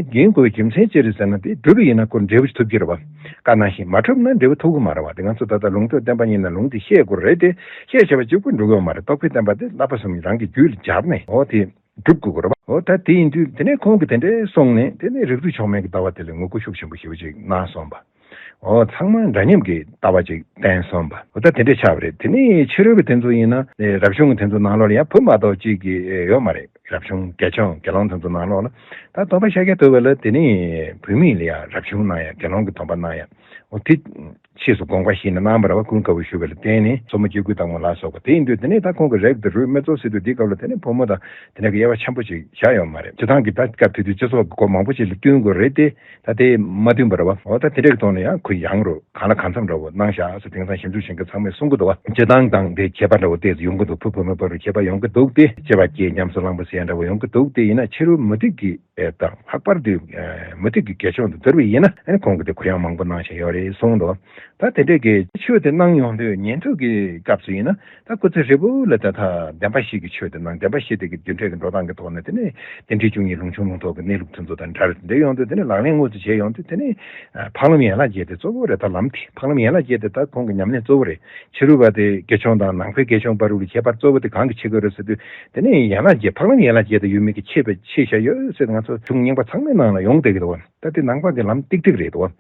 རྒྱུན་དགོས་པའི་རྒྱུ་མཚན་ཅི་རེད་ཟེར་ན། དེ་གྲུབ་པ་ཡིན་ན་ཁོ་འབྲས་བུ་ཐོབ་ཀྱི་རེད་བ། བཀའ་ནང་བཞིན་མ་གྲུབ་ན་འབྲས་བུ་ཐོབ་ཀྱི་མ་རེད་བ། དེ་ང་ཚོ་ད་ལྟ་ལུང་རྟོགས་བསྟན་པ་གཉིས་ནང་ལུང་དེ་བཤད་དགོས་རེད་དེ། བཤད་བྱས་པ་གཅིག་པུ་འགྲུབ་ཀྱི་ཡོད་མ་རེད། རྟོགས་པའི་བསྟན་པ་དེ་བསླབ་པ་གསུམ་རང་གི་རྒྱུད་ལ་སྦྱར་ནས། འོ་དེ་སྒྲུབ་དགོས་ཀྱི་རེད་བ། འོ་ད་དེ་ཡིན་དུས་དེ་ནས་ཁོང་གིས་དེ་འདྲའི་གསུངས་ནས། དེ་ནས་རིགས་རུས་ཕྱོགས་མེད་ཀྱི་ལྟ་བ་དེ་ལ་ངོ་རྒོལ་ཤུགས་ཆེན་པོ་ཞེ་པོ་ཅིག་གནང་སོང་བ། འོ་ཚང་མ་འདྲ་མཉམ་གྱི་ལྟ་བ་ཅིག་བསྟན་སོང་བ། འོ་ད་དེ་འདྲ་ཆགས་པ་རེད། དེ་ནས་ཕྱི་རོལ་གྱི་དེ་ཚོ་ཡིན་ན། ཨེ་རབ་བྱུང་གི་དེ་ཚོ་ནང་ལོགས་ལ་ཡང་བུ་མ་གཏོགས་གཅིག་གི་ཨེ་ཡོད་མ་རེད། རབ་བྱུང་དགེ་སྦྱོང་དགེ་སློང་དེ་ཚོ་ནང་ལོགས་ལ། ད་སྟོན་པ་ཤཱཀྱ་ཐུབ་པ་ལ་དེ་ནས་བུད་མེད་ལ་ཡང་རབ་བྱུང་གནང་ཡ། དགེ་སློང་གི་སྡོམ་པ་གནང་ཡ། འོ་དེ་ཕྱིས་སུ་དགོངས་པ་བཞེས་ནས་གནང་བ་རེད་བ། ཀུན་དགའ་བོས་ཞུས་པ་ལ་བརྟེན་ནས། སོར་མོ་སྐྱེ་དགུའི་སྟག་མོ་ལ་སོགས་པ། དེ་ཡིན་དུས་དེ་ནས་ད་ཁོང་གིས་རེག་དང་རུས་མི་རྫོགས་ཟེར་དུས། དེའི་སྐབས་ལ་དེ་ནས་ཕོ་མོ་དང་དེ་འདྲ་གི་དབྱེ་བ་ཆེན་པོ་ཅིག་བཞག་ཡོད་མ་རེད། སྤྱིར་བཏང་གི་ད་སྐབས་དེ་དུས་སྤྱི་ཚོགས་ཀྱི་སྒོ་མང་པོ་ཅིག་ལ་བསྟུན་དགོས་རེད་དེ། ད་དེ་མ་བསྟུན་པ་རེད་བ། འོ་ད་དེ་འདྲ་གི་ཐོག་ནས་ཡང་ཁོས་ཡང་རུ་གང་ལ་གང་འཚམ་འདྲ་བོ་གནང་བཞག་ཟེར། དེང་སང་ཞིབ་འཇུག་བྱེད་མཁན་ཚང་མས་གསུང་གི་འདུག་བ། སྤྱིར་བཏང་དང་དེ་ཁྱད་པར་འདྲ་བོ་ཏོག་ཙམ་ཡོང་གི་འདུག་བུ་བུ་མོ་བར་དུ་ཁྱད་པར་ཡོང་གི་འདུག་སྟེ། སྐྱེ་བ་སྐྱེས་ཉམས་སུ་བླངས་པ་ཟེར་ཡ་འདྲ་བོ་ཡོང་གི་འདུག་སྟེ། ཡིན་ན་ཕྱི་རོལ་མུ་སྟེགས་ཀྱི་ཨེ་དང་ལྷག་པར་དུ་ཨེ་མུ་སྟེགས་ཀྱི་དགེ་སྦྱོང་དུ་གྱུར་པ་ཡིན་ན། ཨ་ནི་ཁོང་གིས་དེ་གུ་ཡངས་མང་པོ་གནང་བཞིན་ཡོད་རེད་གསུངས་འདུག་ད་དེ་འདྲས་ཀྱི་ཆོས་དེ་གནང་ཡོང་དུས། ཉན་ཐོས་ཀྱི་སྐབས་སུ་ཡིན་ན། ད་སྐུ་ཚེ་ཧྲིལ་པོ་ལ་ད་ད་བདེན་པ་བཞི་གི་ཆོས་དེ་གནང་། བདེན་པ་བཞི་དེ་གི་རྒྱུ་འབྲས་ཀྱི་འགྲོ་སྟངས་ཀྱི་ཐོག་ནས། དེ་ནས་རྟེན་འབྲེལ་བཅུ་གཉིས་ལུང་ཕྱོགས་ལུང་ཐོག་གི་གནས་ལུགས་དེ་ཚོ་དང་འདྲ་རེད། དེ་ཡོང་དུས་དེ་ནས་ལག་ལེན་དངོས་སུ་བྱས་ཡོང་དུས། དེ་ནས་འཕགས་ལམ་ཡན་ལག་བརྒྱད་དེ་གཙོ་བོ་རེད། ད་ལམ་དེ་འཕགས་ལམ་ཡན་ལག་བརྒྱད་དེ་ད་ཁོང་གི་ཉམས་ལེན་གཙོ་བོ་རེད། ཕྱི་རོལ་པ་དེ་དགེ་སྦྱོང་དང་ནང་པའི་དགེ་སྦྱོང་བར་དུ་ཁྱད་པར་གཙོ་བོ་དེ་གང་གིས་ཕྱེ་དགོས་རེད་ཟེར་དུས། དེ་ནས་ཡན་ལག་བརྒྱད། འཕགས་ལམ་ཡན་ལག་བརྒྱད་དེ་ཡོད་མེད་ཀྱི་ཕྱེ་བའི་ཕྱེ་བཞག་ཡོད་ཟེར། ང་ཚོ་གཞུང་རྙིང་པ་ཚང་མའི་ནང་ལ་ཡོང་བསྡད་ཀྱི་འདུག་ད་དེ་ནང་པ་གི་ལམ་ཏིག་ཏིག་རེད་འདུག་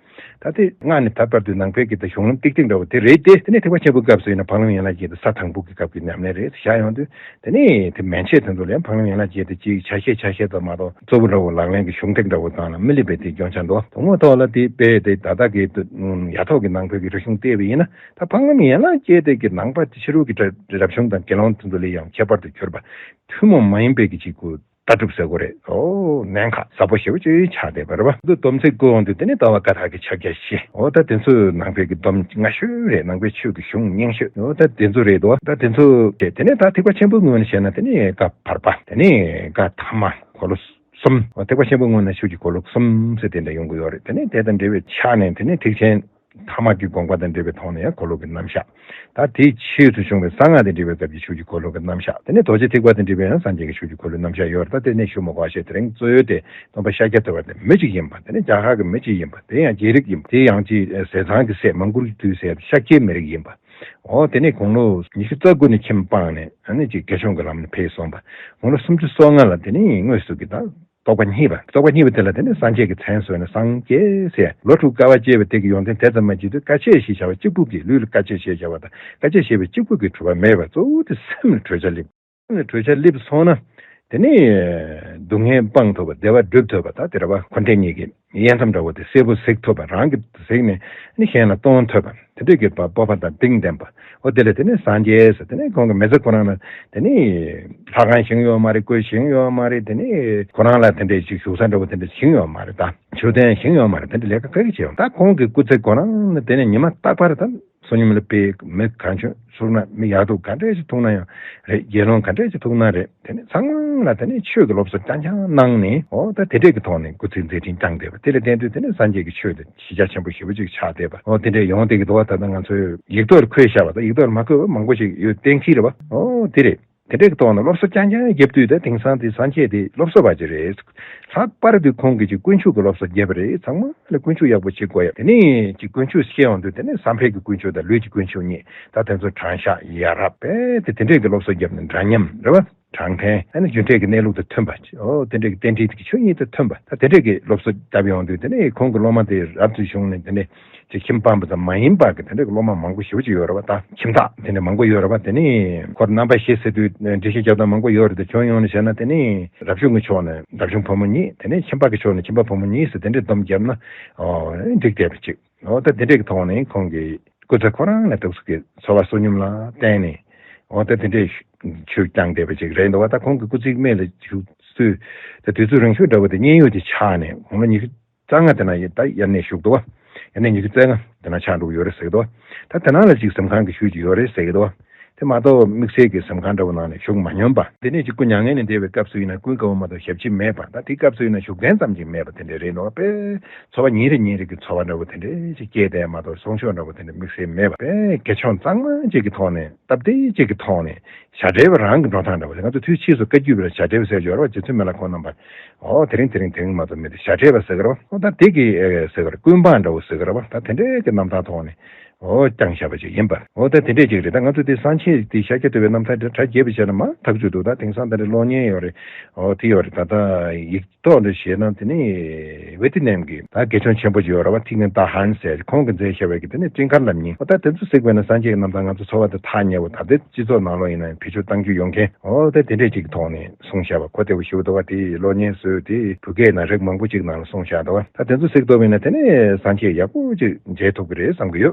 ད་དེ་སྔ་ནས་ད་བར་དུ་ནང་པའི་གི་ད་གཞུང་ལམ་ཏིག་ཏིག་འདྲ་བོ་དེ་རེད་དེ། དེ་ནས་ཐེག་པ་ཆེན་པོའི་སྐབས་སུ་ཡིན་ན་འཕགས་ལམ་ཡན་ལག་བརྒྱད་དེ་ས་དང་པོ་གི་སྐབས་ཀྱི་ཉམས་ལེན་རེད་བཞག་ཡོང་དུས། དེ་ནས་དེ་མན་ཆད་དེ་ཚོ་ལ་ཡང་འཕགས་ལམ་ཡན་ལག་བརྒྱད་དེ་གཅིག་ཆ་ཤས་ཆ་ཤས་ཙམ་མ་གཏོགས། གཙོ་བོ་འདྲ་བོ་ལག་ལེན་གྱི་གཞུང་ཐེག་འདྲ་བོ་སྒང་ལ་མི་སླེབས་པའི་དེ་སྐྱོན་ཆ་འདུག་དོན་དངོས་ཐོག་ལ་དེ་དཔེ་དེ་ད་ལྟ་གི་ཡ་ཐོག་གི་ནང་པའི་གི་རིག་གཞུང་བལྟས་པ་ཡིན་ན། ད་འཕགས་ལམ་ཡན་ལག་བརྒྱད་དེ་གི་ནང་པ་ཕྱི་རོལ་གྱི་རབ་བྱུང་དང་དགེ་སློང་དེ་ཚོ་ལས་ཡང་ཁྱད་པར་དུ་གྱུར་པ། ཐུན་མོང་མ་ཡིན་པའི་གི་ཅིག་གུ་ལྟ་གྲུབ་ཟེར་དགོས་རེད། ཨོ་གནད་འགག་ཟབ་པོ་ཞེ་པོ་ཅིག་ཆགས་བསྡད་པ་རེད་བ། འདི་སྡོམ་ཚིག་བསྐུར་འོང་དུས། དེ་ནས་ལྟ་བ་ཀ་དག་གི་ཕྱག་རྒྱ་བཞི། ཨོ་ད་དེ་ཚོ་ནང་པའི་གི་སྡོམ་སྔ་ཤོས་རེད། ནང་པའི་ཆོས་ཀྱི་གཞུང་རྙིང་ཤོས། ཨོ་ད་དེ་ཚོ་རེད་དོ། ད་དེ་ཚོ་དེ་དེ་ནས་ད་ཐེག་པ་ཆེན་པོའི་ངོས་ནས་བཤད་ན། དེ་ནས་བཀའ་བར་པ། དེ་ནས་བཀའ་ཐ་མ། འཁོར་ལོ་གསུམ། ཨོ་ཐེག་པ་ཆེན་པོའི་ངོས་ནས་ཆོས་ཀྱི་འཁོར་ལོ་གསུམ་ཟེར་དེ་འདྲ་ཡོང་གི་ཡོད་རེད། དེ་ནས་དེ་དང་འབྲེལ་བའི་ཆ་ནས། དེ་ནས་ཐེག་ཆེན་ཐ་མ་གི་དགོངས་པ་དང་འབྲེལ་བའི་ཐོག་ནས་ཡང་འཁོར་ལོ་གི་རྣམ་གཞག་ད་དེའི་ཆེད་དུ་བྱུང་བའི་གསང་སྔགས་དང་འབྲེལ་བའི་སྐབས་ཀྱི་ཆོས་ཀྱི་འཁོར་ལོ་གི་རྣམ་གཞག་དེ་ནས་རྡོ་རྗེ་ཐེག་པ་དང་འབྲེལ་བའི་ཡང་སངས་རྒྱས་ཀྱི་ཆོས་ཀྱི་འཁོར་ལོའི་རྣམ་གཞག་ཡོད་རེད། ད་དེ་ནས་ཞུ་མ་དགོས་པ་བཤད། དེ་རིང་གཙོ་བོ་དེ་སྟོན་པ་ཤཱཀྱ་ཐུབ་པ་དེ་མི་གཅིག་ཡིན་པ། དེ་ནས་རྒྱ་གར་གྱི་མི་གཅིག་ཡིན་པ། དེ་ཡང་རྒྱལ་རིགས་ཡིན་པ། དེ་ཡང་ཅིག་ཟས་གཙང་གི་སྲས། མང་བཀུར་གྱི་དུས་ཟེར་ཤཱཀྱའི་མི་རིགས་ཡིན་པ། འོ་དེ་ནས་དགུང་ལོ་ཉི་ཤུ་རྩ་དགུ་ནས་ཁྱིམ་སྤངས་ནས། ཨ་ནི་ཅིག་དགེ་སྦྱོང་གི་ལམ་ནས་ཕེབས་སོང་བ། དགུང་ལོ་སུམ་ཅུ་སོ་ལྔ་ལ་དེ་ནས་དངོས་སུ་གི་ད་རྟོགས་པ་བརྙེས་པ། རྟོགས་པ་བརྙེས་པ་དེ་ལ་དེ་ནས་སངས་རྒྱས་ཀྱི་མཚན་གསོལ་ནས་སངས་རྒྱས་ཟེར། ལོ་དྲུག་དཀའ་བ་སྤྱད་པའི་དེ་གི་ཡོན་ཏན་དེ་ཙམ་མ་བྱེད་དུས། དཀའ་སྤྱད་ཞེས་བྱ་བ་གཅིག་པུ་གིས། ལུས་ལ་དཀའ་སྤྱད་ཞེས་བྱ་བ་དང་། དཀའ་སྤྱད་བྱས་པ་གཅིག་པུ་གིས་གྲུབ་པ་མེད་པར། གཙོ་བོ་དེ་སེམས་ལ་གྲོས་བྱ་སླེབས། སེམས་ལ་གྲོས་བྱ་སླེབས་སོང་ན། དེ་ནས་སྡུག་བསྔལ་སྤང་ཐུབ་པ། བདེ་བ་སྒྲུབ་ཐུབ་པ། ད་དེ་རེད་བ། འཁོར་འདས་གཉིས་ཀྱི་དབྱེ་མཚམས་འདྲ་བོ་དེ་གསལ་པོ་གཟིགས་ཐུབ་པ། རང་གིས་གཟིགས་ནས་ནི་གཞན་ལ་སྟོན་ཐུབ་པ། དེ་འདྲ་གི་སྤོབས་པ་དང་གཏིང་ལྡན་པ། འོ་དེ་ལ་དེ་ནས་སངས་རྒྱས་ཟེར། དེ་ནས་ཁོང་གི་མི་ཚེ་ཁོ་རང་ལ་དེ་ནས་ལྷ་ཁང་བཞེངས་ཡོད་མ་རེད། སྐུ་བཞེངས་ཡོད་མ་རེད། དེ་ནས་ཁོ་རང་ལ་དེ་འདྲའི་ཅིག་བཞུགས་ས་འདྲ་བོ་དེ་འདྲ་བཞེངས་ཡོད་མ་རེད། ད་མཆོད་རྟེན་བཞེངས་ཡོད་མ་རེད། དེ་འདྲ་ལས་ཀ་ག་གི་བྱས་ཡོང་། ད་ཁོང་གི་སྐུ་ཚེ་ཁོ་རང་ལ་དེ་ནས་ཉི་མ་རྟག་པར་ད་བསོད་སྙོམས་ལ་དཔེ་མི་གང་བྱུང་བསྲུབས་ན། མི་ཡག་སྡུག་ག་འདྲས་ཅིག་ཐུག་ན་ཡང་རེད། དགེ་སློང་ག་འདྲས་ཅིག་ཐུག་ན་རེད། དེ་ནས་ཚང་མ་ ལ་དེ་ནས་ཆོས་ཀྱི་སློབ་གསོ་རྐྱང་རྐྱང་གནང་ནས། འོ་ད་དེ་འདྲས་ཀྱི་ཐོག་ནས་སྐུ་ཚེ་མཛད་འཕྲིན་བསྐྱངས་བསྡད་པ་དེ་ལ་བརྟེན་དུས་དེ་ནས་སངས་རྒྱས་ཀྱི་ཆོས་དེ་གཞི་རྒྱ་ཆེན་པོ་ཞེ་པོ་ཅིག་ཆགས་བསྡད་པ། འོ་དེ་འདྲས་ཡོང་བསྡད་ཀྱི་འདུག་བ། ད་ལྟ་ང་ཚོས་ཡིག་ཐོག་ལ་འཁོད་བཞག་པ་དང་ཡིག་ཐོག་ལ་མ་འཁོད་པ་མང་པོ་ཞིག་ཡོད། གཏན་འཁེལ་རེད་བ། འོ་དེ་རེད། དེ་འདྲས་ཀྱི་ཐོག་ནས་སློབ་གསོ་རྐྱང་རྐྱང་བརྒྱབ་དུས་ད་དེང་སང་དེ་སངས་རྒྱས་དེ་སློབ་གསོ་བ་ཅིག་རེད། ལྷག་པར་དུ་ཁོང་གིས་ཅིག་དཀོན་མཆོག་གི་སློབ་གསོ་བརྒྱབ་པ་རེད། ཚང་མ་ལ་དཀོན་མཆོག་ཡག་པོ་བྱེད་དགོས་ཡ། དེ་ནས་ཅིག་དཀོན་མཆོག་ཤེས་ཡོང་དུས་དེ་ནས་བསམ་འཕེལ་གྱི་དཀོན་མཆོག་དང་ལུས་ཀྱི་དཀོན་མཆོག་གཉིས། ད་དེ་ཚོ་དྲང་བཞག་ཡ་རབས་པས་དེ་དེ་འདྲས་ཀྱི་སློབ་གསོ་བརྒྱབ་ནས་འདྲ་མཉམ་རེད་བ། དྲང་བདེན། ཨ་ནི་རྒྱུ་འབྲས་ཀྱི་གནས་ལུགས་དང་མཐུན་པ། འོ་དེ་འདྲའི་གི་རྟེན་འབྲེལ་གྱི་ཆོས་ཉིད་དང་མཐུན་པ། ད་དེ་འདྲའི་གི་སློབ་གསོ་བཏབ་ཡོང་དུས་དེ་ནས་ཁོང་གི་སློབ་མ་དེ་རབ་ཏུ་བྱུང་ནས་དེ་ནས་ཅིག་ཁྱིམ་སྤངས་པ་དང་མ་ཡིན་པ་གི་དེ་འདྲའི་གི་སློབ་མ་མང་པོ་ཞེ་པོ་ཅིག་ཡོད་རེད་བ། ད་ཁྱིམ་བདག་དེ་འདྲ་མང་པོ་ཡོད་རེད་བ། དེ་ནས་ཁོར་རྣམ་པ་བཞི་ཟེར་དུས་འགྲེལ་བཤད་རྒྱབ་སྟངས་མང་པོ་ཡོད་རེད། དེ་ཁྱོན་ཡོངས་ནས་བྱས་ན་དེ་ནས་རབ་བྱུང་གི་ཕྱོགས་ནས་རབ་བྱུང་བུ་མོ་གཉིས། དེ་ནས་ཁྱིམ་པ་གི་ཕྱོགས་ནས་ཁྱིམ་པ་བུ་མོ་གཉིས་ཟེར་དེ་འདྲའི་སྡོམ་བརྒྱབ་ན་འགྲིག་བསྡད་པ་ཅིག་འོ་ད་དེ་འདྲས་ཀྱི་ཐོག་ནས་ཁོང་གི་སྐུ་ཚེ་ཁོ་རང་ལ་ཐུགས་སུ་གི་འཚོ་བ་བསོད་སྙོམས་ལ་བརྟེན་ནས། འོ་ད་དེ་འདྲས་ཆོས་བསྐྱངས་བསྡད་པ་ཅིག་རེད་འདུག་བ། ད་ཁོང་གི་སྐུ་ཚེའི་སྨད་ལ་བཞུགས་ཚུལ་ད་དུས་ཚོད་རིང་ཤོས་འདྲ་བོ་དེ་མཉན་ཡོད་ཀྱི་ཆ་ནས་དགུང་ལོ་ཉི་ཤུ་རྩ་ལྔ་དེ་ན་ཡིན། ད་དབྱར་གནས་བཞུགས་འདུག་བ། དབྱར་གནས་ཉི་ཤུ་རྩ་ལྔ་དེ་ན་ཆགས་འགྲོ་གི་ཡོད་རེད་ཟེར་གི་འདུག་བ། ད་དེ་ནང་ལ་ཅིག་གཟིམ་ཁང་གི་ཤུལ་ཅིག་ཡོད་རེད་ཟེར་གི་འདུག་བ། དེ་མ་གཏོགས་དམིགས་བསལ་གྱི་གཟིམ་ཁང་འདྲ་བོ་ནང་ནས་བཞུགས་མ་མྱོང་པ། དེ་ནས་ཅིག་སྐུ་མྱ་ངན་ལས་འདས་པའི་སྐབས་སུ་ཡིན་ན་ཀུན་དགའ་བོ་མ་གཏོགས་ཞབས་ཕྱི་མེད་པ། ད་དེའི་སྐབས་སུ་ཡིན་ན་བཞུགས་གདན་ཙམ་ཅིག་མེད་པ་དེ་འདྲ་རེད་འདུག་བ། དཔེ་འཚོ་བ་ཉིན་རེ་ཉིན་རེ་གི་འཚོ་བ་འདྲ་བོ་དེ་འདྲ་ཅིག་སྐྱེལ་བསྡད་མ་གཏོགས་གསུང་ཆོས་འདྲ་བོ་དེ་འདྲ་དམིགས་བསལ་མེད་པ། དཔེ་དགེ་སྦྱོང་གཙང་མ་ཅིག་གི་ཐོག་ནས་སྟབས་བདེ་ཅིག་གི་ཐོག་ནས་བྱ་བྲལ་བ་རང་གི་འགྲོ་སྟངས་འདྲ་བོ་དེ། ང་ཚོ་དུས་ཕྱིས་སུ་བཀའ་བརྒྱུད་པའི་བྱ་བྲལ་བ་ཟེར་ཡོད་རེད་བ། རྗེ་བཙུན་མི་ལ་ཁོང་རྣམ་པ། འོ་དེ་རིང་དེ་རིང་དེ་རིང་མ་གཏོགས་མེད་དེ་བྱ་བྲལ་བ་ཟེར་གི་རེད་བ། འོ་ད་དེ་གི་ཨེ་ཟེར་གི་རེད། ཀུན་སྤངས་འདྲ་བོ་ཟེར་གི་རེད་བ། ད་དེ་འདྲའི་གི་རྣམ་ཐར་ཐོག་ནས། འོ་བསྐྱངས་བཞག་པ་ཅིག་ཡིན་པ། འོ་ད་དེ་འདྲས་ཅིག་རེད། ད་ང་ཚོ་དེ་སངས་རྒྱས་དེ་ཤཱཀྱ་ཐུབ་པའི་རྣམ་ཐར་དེ་གྲ་རྒྱས་པ་བྱས་ན་མ་ཐག་ཆོད་འདུག་ད་དེང་སང་ད་རེས་གློག་བརྙན་ཡོད་རེད། འོ་དེ་ཡོད་རེད། ད་ལྟ་ཡིག་ཐོག་འདྲ་བྱས་ན་དེ་ནི་ཝེ་ཏི་ནམ་གྱི་ད་དགེ་སྦྱོང་ཆེན་པོ་ཅིག་ཡོད་རེད་བ། ཐིག་ངན་ཏཱ་ཧན་ཟེར། ཁོང་གིས་མཛད་བཞག་པའི་གི་དེ་ནི་སྤྲིན་དཀར་ལམ་རྙིང་། འོ་ད་དེ་ཚོ་གཟིགས་པ་ན་སངས་རྒྱས་ཀྱི་རྣམ་ཐར་ང་ཚོ་འཚོ་བ་དང་ཐག་ཉེ་བོ་ད་ལྟའི་སྤྱི་ཚོགས་ནང་ལོགས་ཡིན་ན་བེད་སྤྱོད་གཏང་རྒྱུ་ཡོང་མཁན། འོ་ད་དེ་འདྲས་ཅིག་གི་ཐོག་ནས་གསུངས་བཞག་པ་གོ་བདེ་པོ་ཞེ་པོ་འདུག་བ། དེ་གློག་བརྙན་བཟོས་དེ་བོད་སྐད་ནང་རིགས་མང་པོ་ཅིག་ནང་ལ་གསུངས་བཞག་འདུག་བ། ད་དེ་ཚོ་གཟིགས་ཐུབ་པ་ཡིན་ན་དེ་ནི་སངས་རྒྱས་ཡག་པོ་ཅིག་མཇལ་ཐུབ་ཀྱི་རེད་བསམ་གྱི་ཡོད།